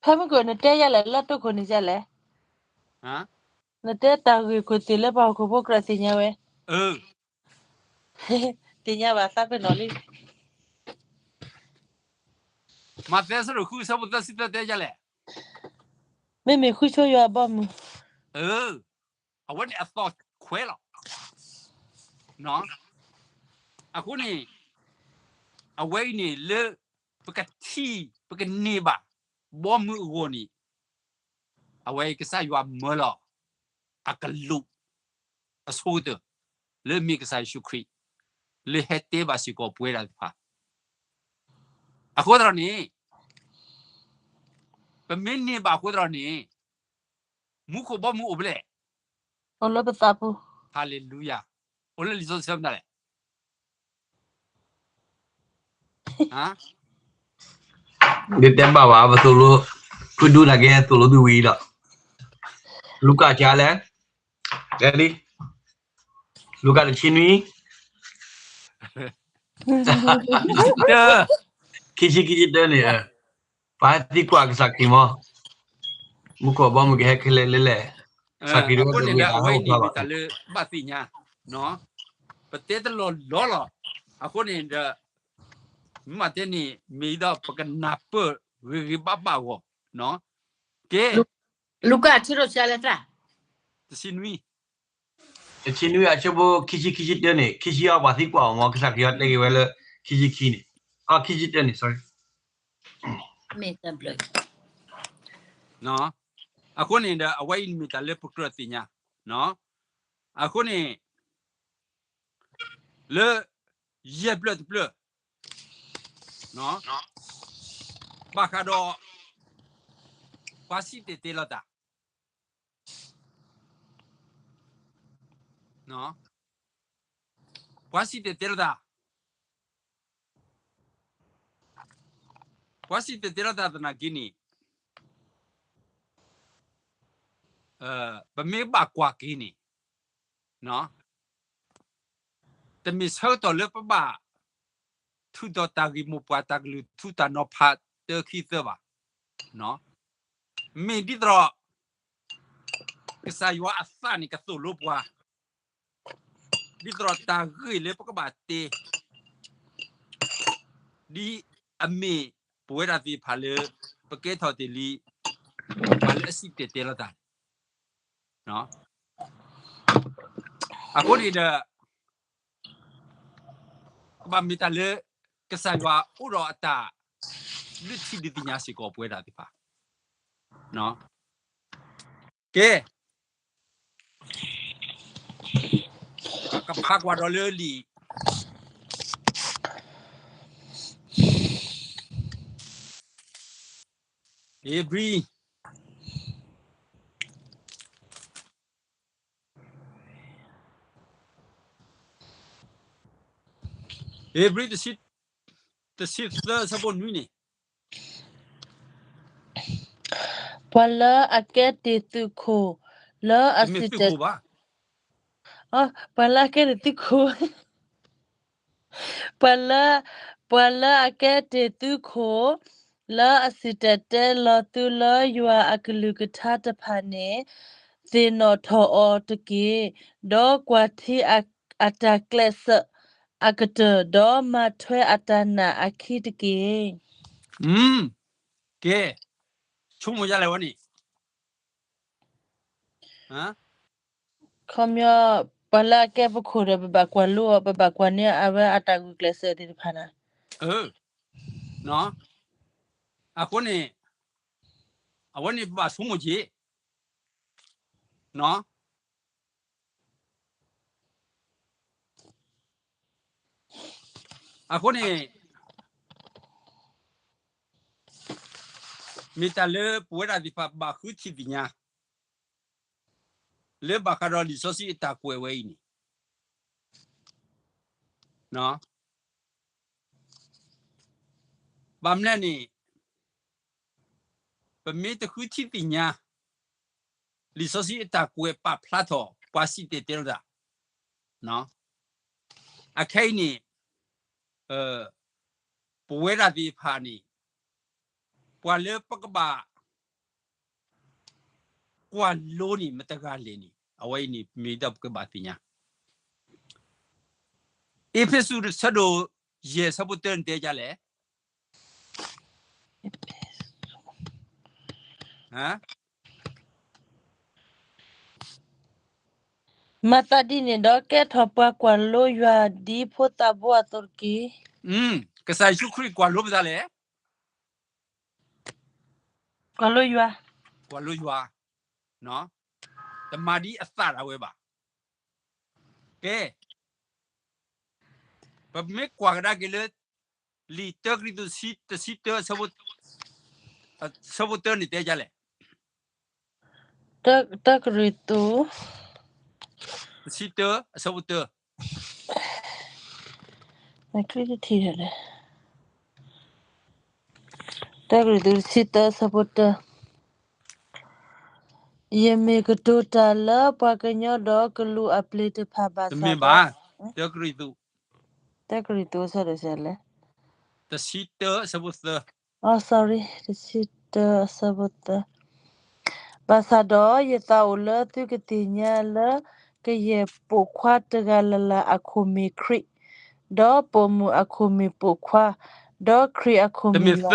ဖဲမုၢ်ကၢၢ် နတဲယၤလဲၣ်, လၢတိခိၣ်န့ၣ်ယၤလဲၣ်. နတဲတၢ်ဂ့ၢ်ခိၣ်သ့ၣ်လၢပှၤဟီၣ်ခိၣ်ဖိကြၢးသ့ၣ်ညါဝဲ. သ့ၣ်ညါဘၣ်သးပ့ၤနီၣ်လံ. မးသဲ အဆၢဒိၣ်ဃု အဆၢဖိသၢဆံသၢ တဲယၤလဲၣ်. မ့မ့ၢ်ဃုဆိယွၤအဘီအမုၢ်. အဝဲန့ၣ်အသီၣ်ခွဲးလီၤ. အဃိန့ၣ်, အဝဲအံၤန့ၣ်လၢ ပကထံၣ်ပကန့ၢ်ဘၣ် ဘီမုၢ်အဂီၢ်န့ၣ်, အဝဲအံၤကစၢ်ယွၤမၢလီၤ အကလူး အဆိကတၢၢ် လၢအမ့ၢ်ကစၢ်ယ့ၣ်ၡူးခရံာ် လၢဟဲတဲဘၣ်စ့ၢ်ကီးပဝဲဒၣ်တဖၣ်. အဃိသတးန့ၣ်, ပမ့ၢ်န့ၢ်ဘၣ်အဃိသတးန့ၣ်, မူခိၣ်ဘီမုၢ်အိၣ်ဖဲလဲၣ်. အိၣ်လၢပသးပူၤ. ဟၤလ့လူယၤ. အိၣ်လၢလံာ်စီဆှံမတၤလဲၣ်. ဒ်တဲဘၣ်ဘၣ် ပသိၣ်လိ, ဖုဒူနာ်က့သိၣ်လိသုဝံၤလီၤ. လူၤကၣ်ကလဲၣ်, တဲလံ, လူၤကၣ်တဆံနွံ, ခံဆံခံဆံတၢန့ၣ်, ပှၤသံကွၢ်ကစၢ်ခရံာ်မး, မူခိၣ်ဘီမုၢ်ကဟဲခဲလၢာ်လဲၣ်, ကစၢ်ခရံာ်ဒ်ဝဲတဂ့ၤ အဟဲအိၣ်ဖျါဘၣ်. အဝဲအံၤန့ၣ်မ့ၢ်တၢ်လၢဘၣ်သ့ၣ်ညါ, ပတဲတလီၢ်လီၢ်လီၤ. အဃိန့ၣ်ဒီး မ့ၢ်တဲန့ၣ် မ့ၢ်ဒီးပကနၢ်ပၢၢ်ဂ့ၤဂ့ၤဘၣ်ဘၣ်အဂီၢ်, ကဲ, လူၤကၣ်အဆၢဒိၣ်ဆံးလဲၣ်, တဆံနွံ, တဆံနွံ အဆၢဖိခံဆံခံဆံတၢန့ၣ်, ခံဆံအံၤပှၤသံကွၢ်အီၤမး ကစၢ်ခရံာ်အီၤတဲဂ့ၤဝဲလၢ ခံဆံခံန့ၣ်, ခံဆံတၢန့ၣ်, အဃိန့ၣ်ဒီး အဝဲအံၤန့ၣ်မ့ၢ်တၢ်လၢပကြၢးသ့ၣ်ညါ, အဃိန့ၣ် လၢ ယဲၢ်ဖျၢၣ်တဖျၢၣ် ဘၣ်ဃးဒီး ပှၤစံၣ်တဲၤတဲလီၤတၢ်, ပှၤစံၣ်တဲၤတဲလီၤတၢ်, ပှၤစံၣ်တဲၤတဲလီၤတၢ်သနာ်က့န့ၣ် ပမ့ၢ်ဘၣ်ကွၢ်က့ၤန့ၣ် တမ့ၢ်ဆၢကတီၢ်လၢပဘၣ် ထုးထီၣ်တၢ်ဂ့ၢ်မိၢ်ပှၢ် တၢ်ကလုၢ်ထူတၢ်နီၤဖးတၢခံသၢဘၣ်. မ့ၢ်ဒ်သိးဒီး ကစၢ်ယွၤအသးန့ၣ်ကသိၣ်လိပှၤ ဒ်သိးဒီးတၢ်ဂ့ၢ်လၢပကဘၣ်တဲ ဒ်အမ့ၢ်ပဝဲဒၣ်သ့ၣ်တဖၣ်လၢ ပကဲထီၣ်တ့ၢ်လံ ပှၤလၢအစံၣ်တဲၤတဲလီၤတၢ်န့ၣ်. အဃိန့ၣ်ဒီး ကဘၣ်မ့ၢ်တၢ်လၢ ကစၢ်ယွၤအိၣ်ဒီးအတၢ်ဒုးထံၣ်ဒုးသ့ၣ်ညါစ့ၢ်ကီးပဝဲဒၣ်သ့ၣ်တဖၣ်. ကဲ, ကဖးကွၢ်ဒီးလၢလံာ် ဧ့ၤဘြံၤ, ဧ့ၤဘြံၤ တဆံသၢ အဆၢဖိနွံန့ၣ်, ပှၤလၢအကဲတ့ၢ်သုးခိၣ် လၢအစံၣ်တဲၤ, ပှၤလၢအကဲတ့ၢ်သုးခိၣ် ပှၤလၢ, ပှၤလၢအကဲတ့ၢ်သုးခိၣ် လၢအစံၣ်တဲၤတဲလီၤသုလၢယွၤအကလုၢ်ကထါတဖၣ်န့ၣ်, သ့ၣ်နီၣ်ထီၣ်အီၤတက့ၢ်. ဒီးကွၢ်ထံအတၢ်ကျဲးစၢးအကတၢၢ်, ဒီးမၤထွဲအတၢ်နာ်အခံတက့ၢ်. ကဲ, ဆိကမိၣ်ဒ်လဲၣ်ဝဲန့ၣ် ခီပညီ, ပှၤလၢအကဲပခိၣ်ဒီး ပဘၣ်ကွၢ်လိအီၤ, ပဘၣ်ကွၢ်န့ၢ်အဝဲအတၢ်ဂုာ်ကျဲးစၢးသ့ၣ်တဖၣ်န့ၣ်. အဃိန့ၣ်, အဝဲန့ၣ်ပဘၣ်ဆိကမိၣ်က့ၤ အဃိန့ၣ်, မ့ၢ်တၢ်လၢပဝဲဒၣ်သ့ၣ်တဖၣ်ဘၣ်ဃုထံၣ်သ့ၣ်ညါ လၢဘၣ်ဃးဒီးလံာ်စီဆှံအတၢ်ကွဲးဝဲအံၤန့ၣ်, ဘၣ်မနုၤန့ၣ်, ပမ့ၢ်တဃုထံၣ်သ့ၣ်ညါ လံာ်စီဆှံအတၢ်ကွဲးပာ်ဖျါထီၣ် ပှၤစံၣ်တဲၤတဲလီၤတၢ်, အခဲအံၤန့ၣ်, ပဝဲဒၣ်သ့ၣ်တဖၣ်န့ၣ်, ပှၤလၢပကဘၣ် ကွၢ်လိန့ၣ် မတၤတဂၤလဲၣ်န့ၣ်, အဝဲအံၤန့ၣ် မ့ၢ်ဒၣ်ပကဘၣ်သ့ၣ်ညါ. အ့းဖ့းစူး ဆၢဒိၣ်ယဲၢ် ဆၢဖိတၢန့ၣ်တဲဒ်လဲၣ်. မၤသးဒ်န့ၣ်ဒီး ကဲထီၣ်ပှၤကွၢ်လိယွၤ ဒ်ဖိသးဘိအသိးတက့ၢ်. ကစၢ်ယ့ၣ်ၡူးခရံာ်ကွၢ်လိပသးလဲၣ်. ကွၢ်လိယွၤ, ကွၢ်လိယွၤ, တမၤဒ်အသးဒၣ်ဝဲဘၣ်. ကဲ, ပမ့ၢ်ကွၢ်ကဒါက့ၤလၢ လံာ်တၢကရံၣ်သူး တဆံတၢ အဆၢဖိတၢန့ၣ်တဲဒ်လဲၣ်. တၢကရံၣ်သူး တဆံတၢ အဆၢဖိတၢ, တၢကရံၣ်သူး တဆံတၢ အဆၢဖိတၢ, ယမ့ၢ်ကတိၤတၢ်လၢပှၤကညီဒီးကလူးအပျ့ၤတဖၣ်ဘၣ်ဆၣ်ဒီး, တၢကရံၣ်သူး တၢကရံၣ်သူး အဆၢဒိၣ်လဲၣ်, တဆံတၢ အဆၢဖိတၢ, အ sorry, တဆံတၢ အဆၢဖိတၢ, ဘၣ်ဆၣ်ဒီးယသးအိၣ်လၢသုကသ့ၣ်ညါလၢ ကယဲၢ်ပိာ်ခွါတဂၤလၢ်လၢ်အခိၣ်မ့ၢ်ခရံာ်, ဒီးပိာ်မုၣ်အခိၣ်မ့ၢ်ပိာ်ခွါ, ဒီးခရံာ်အခိၣ်မ့ၢ်လီၤ.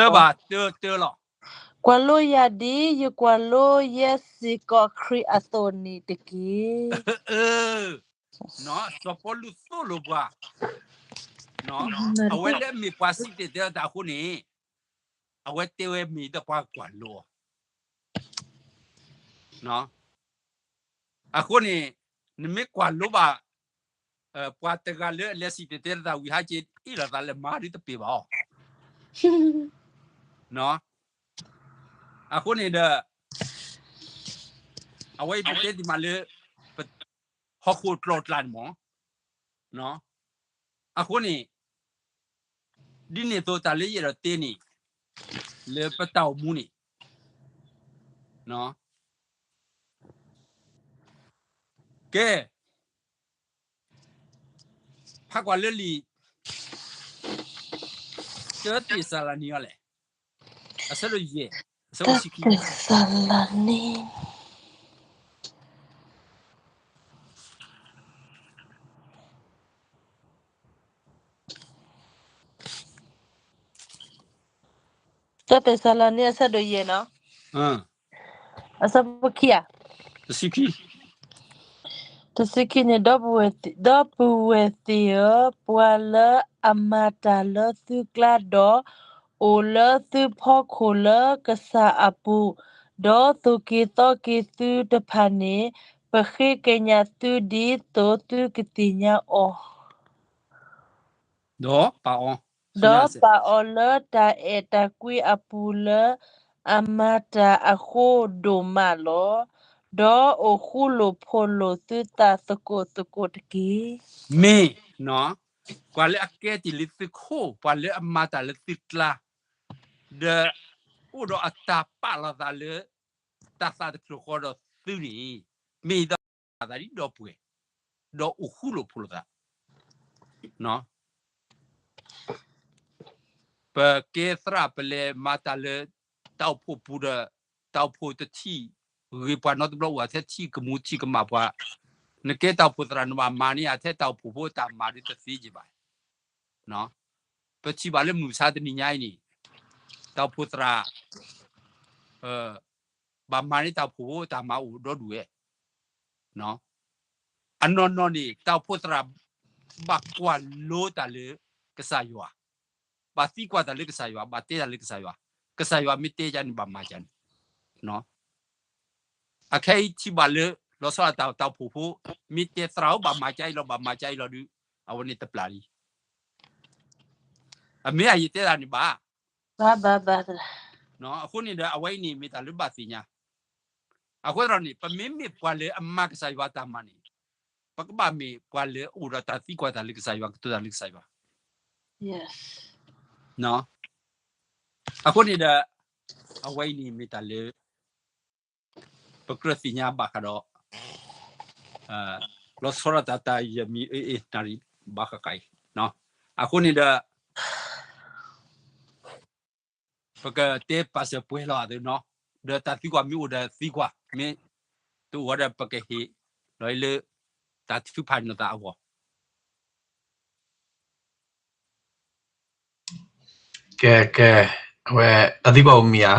ကွၢ်လိယၤဒ်ယကွၢ်လိယဲစ့ၢ်ကီးခရံာ်အသိးန့ၣ်တက့ၢ်. စီၤပီလူးသိၣ်လိပှၤ, အဝဲလၢအမ့ၢ်ပှၤစံၣ်တဲၤတဲလီၤတၢ်အဃိန့ၣ်, အဝဲတဲဝဲမ့ၢ်ဒၣ်ပှၤကွၢ်လိအီၤ. အဃိန့ၣ်, နမ့ၢ်ကွၢ်လိဘၣ် ပှၤတဂၤလၢအလဲၤစံၣ်တဲၤတဲလီၤတၢ်ဝံၤ ဟးက့ၤအ့ၣ်လိာ်သးလၢမါဒ်တပ့ၤဘၣ်အီၤ. အဃိန့ၣ်ဒီး အဝဲအံၤပတဲတ့ၢ်မးလၢ ဟီၣ်ခိၣ်ကျီၢ်ကျါန့ၣ်မး, အဃိန့ၣ် ဒ်န့ၣ်အသိးတၢ်လၢယအဲၣ်ဒိးတဲန့ၣ် လၢပတၢ်အိၣ်မူန့ၣ်, ကဲ, ဖးကွၢ်လၢလံာ် တၢသ့းစၤလနံအီၤလဲၣ်, အဆၢဒိၣ်ယဲၢ်, အဆၢဖိခံ, တၢသ့းစၤလနံ တၢသ့းစၤလနံ အဆၢဒိၣ်ယဲၢ်နီၤ, အဆၢဖိခံဧါ, တဆံခံန့ၣ်, ဒီပုၢ်ဝဲၢ်သ့ၣ်ဧၢ, ပှၤလၢအမၤတၢ်လၢသုကျါဒီး အိၣ်လၢသုဖီခိၣ်လၢကစၢ်အပူၤ, ဒီးသိၣ်က့ၤသီက့ၤသုတဖၣ်န့ၣ်, ပဃ့ကညးသုဒ်သိးသုကသ့ၣ်ညါအီၤ, ဒီးပာ်အီၤလၢတၢ်အဲၣ်တၢ်ကွံအပူၤလၢအ အမၤတၢ်အဃိဒိၣ်မးလီၤ. ဒီးအိၣ်ဃူလိာ်ဖိးလိာ်သုသးသကိးသကိးတက့ၢ်. မ့ၢ်, ပှၤလၢအကဲတ့ၢ်လံသုခိၣ်, ပှၤလၢအမၤတၢ်လၢသုကျါ, ဒီးအိၣ်ဒီးအတၢ်ပာ်လီၤသးလၢ တၢ်သးတဖျၢၣ်ဃီဒီးသုန့ၣ်, မ့ၢ်အသးဒ်ဒီပုၢ်ဝဲၢ်, ဒီးအိၣ်ဃူလိာ်ဖိးလိာ်သး ပကဲသရၣ်ပလဲၤမၤတၢ်လၢ တၢ်အိၣ်ဖှိၣ်ပူၤဒီး တၢ်အိၣ်ဖှိၣ်တထံၣ်ဂ့ၤပှၤနီတဘျီအိၣ်ထဲထံၣ်ကမူထံၣ်ကမၣ်ပှၤ, နကဲတၢ်အိၣ်ဖှိၣ်သရၣ်နဘၣ်မၤန့ၢ်အထဲတၢ်အိၣ်ဖှိၣ်ဖိတၢ်မၤဒ်တသ့က့ၤဘၣ်. ပထံၣ်ဘၣ်လၢမုၢ်မဆါတနံၤညါအံၤန့ၣ်, တၢ်အိၣ်ဖှိၣ်သရၣ် ဘၣ်မၤန့ၢ်တၢ်အိၣ်ဖှိၣ်ဖိတၢ်မၤအိၣ်ဒီဒူၣ်ဝဲ အနီၢ်နီၢ်န့ၣ် တၢ်အိၣ်ဖှိၣ်သရၣ် ဘၣ်ကွၢ်လိတၢ်လၢကစၢ်ယွၤ, ဘၣ်သံကွၢ်တၢ်လၢကစၢ်ယွၤ, ဘၣ်တဲတၢ်လၢကစၢ်ယွၤ, ကစၢ်ယွၤမ့ၢ်တဲယၤန့ၣ် ဘၣ်မၤယၤန့ၣ်. အခဲအံၤထံၣ်ဘၣ်လၢ လီၤဆီဒၣ်တၢ်တၢ်အိၣ်ဖှိၣ်ဖိ မ့ၢ်တဲသရၣ်ဧၢ ဘၣ်မၤကါအံၤလီၤ ဘၣ်မၤကါအံၤလီၤဒုး အဝဲန့ၣ်တပျၢ်လံ. အမ့ၢ်အယတဲတၢ်န့ၣ်ဘၣ်. အဃိန့ၣ်ဒီး အဝဲအံၤန့ၣ်မ့ၢ်တၢ်လၢဘၣ်သ့ၣ်ညါ. အဃိသတးန့ၣ် ပမ့မ့ၢ်ပှၤလၢအမၤကစၢ်ယွၤတၢ်မၤန့ၣ်, ပကဘၣ်မ့ၢ်ပှၤလၢအအိၣ်ဒီးတၢ်သံကွၢ်တၢ်လၢကစၢ်ယွၤ ကတိၤတၢ်လၢကစၢ်ယွၤ. အဃိန့ၣ်ဒီး အဝဲအံၤန့ၣ်မ့ၢ်တၢ်လၢ ပကြၢးသ့ၣ်ညါဘၣ်ဃးဒီး လီၤဆီဒၣ်တၢ်တၢ်ယမံၤအ့အ့နၣ်ရံၣ်ဘၣ်ဃးဃးအံၤ, အဃိန့ၣ်ဒီး ပကတဲပာ်စၢၤပှဲၤလီၤအသးနီၤ, ဒီးတၢ်သံကွၢ်မ့ၢ်အိၣ်ဒီးသံကွၢ်, မ့ၢ်တအိၣ်ဒီးပကဟ့ၣ်လီၤလၢ တၢ်ထုကဖၣ်န့ၢ်သးအဂီၢ်. ကဲ, ကဲ, အဝဲ တၢ်သံကွၢ်အိၣ်မံၤဧါ.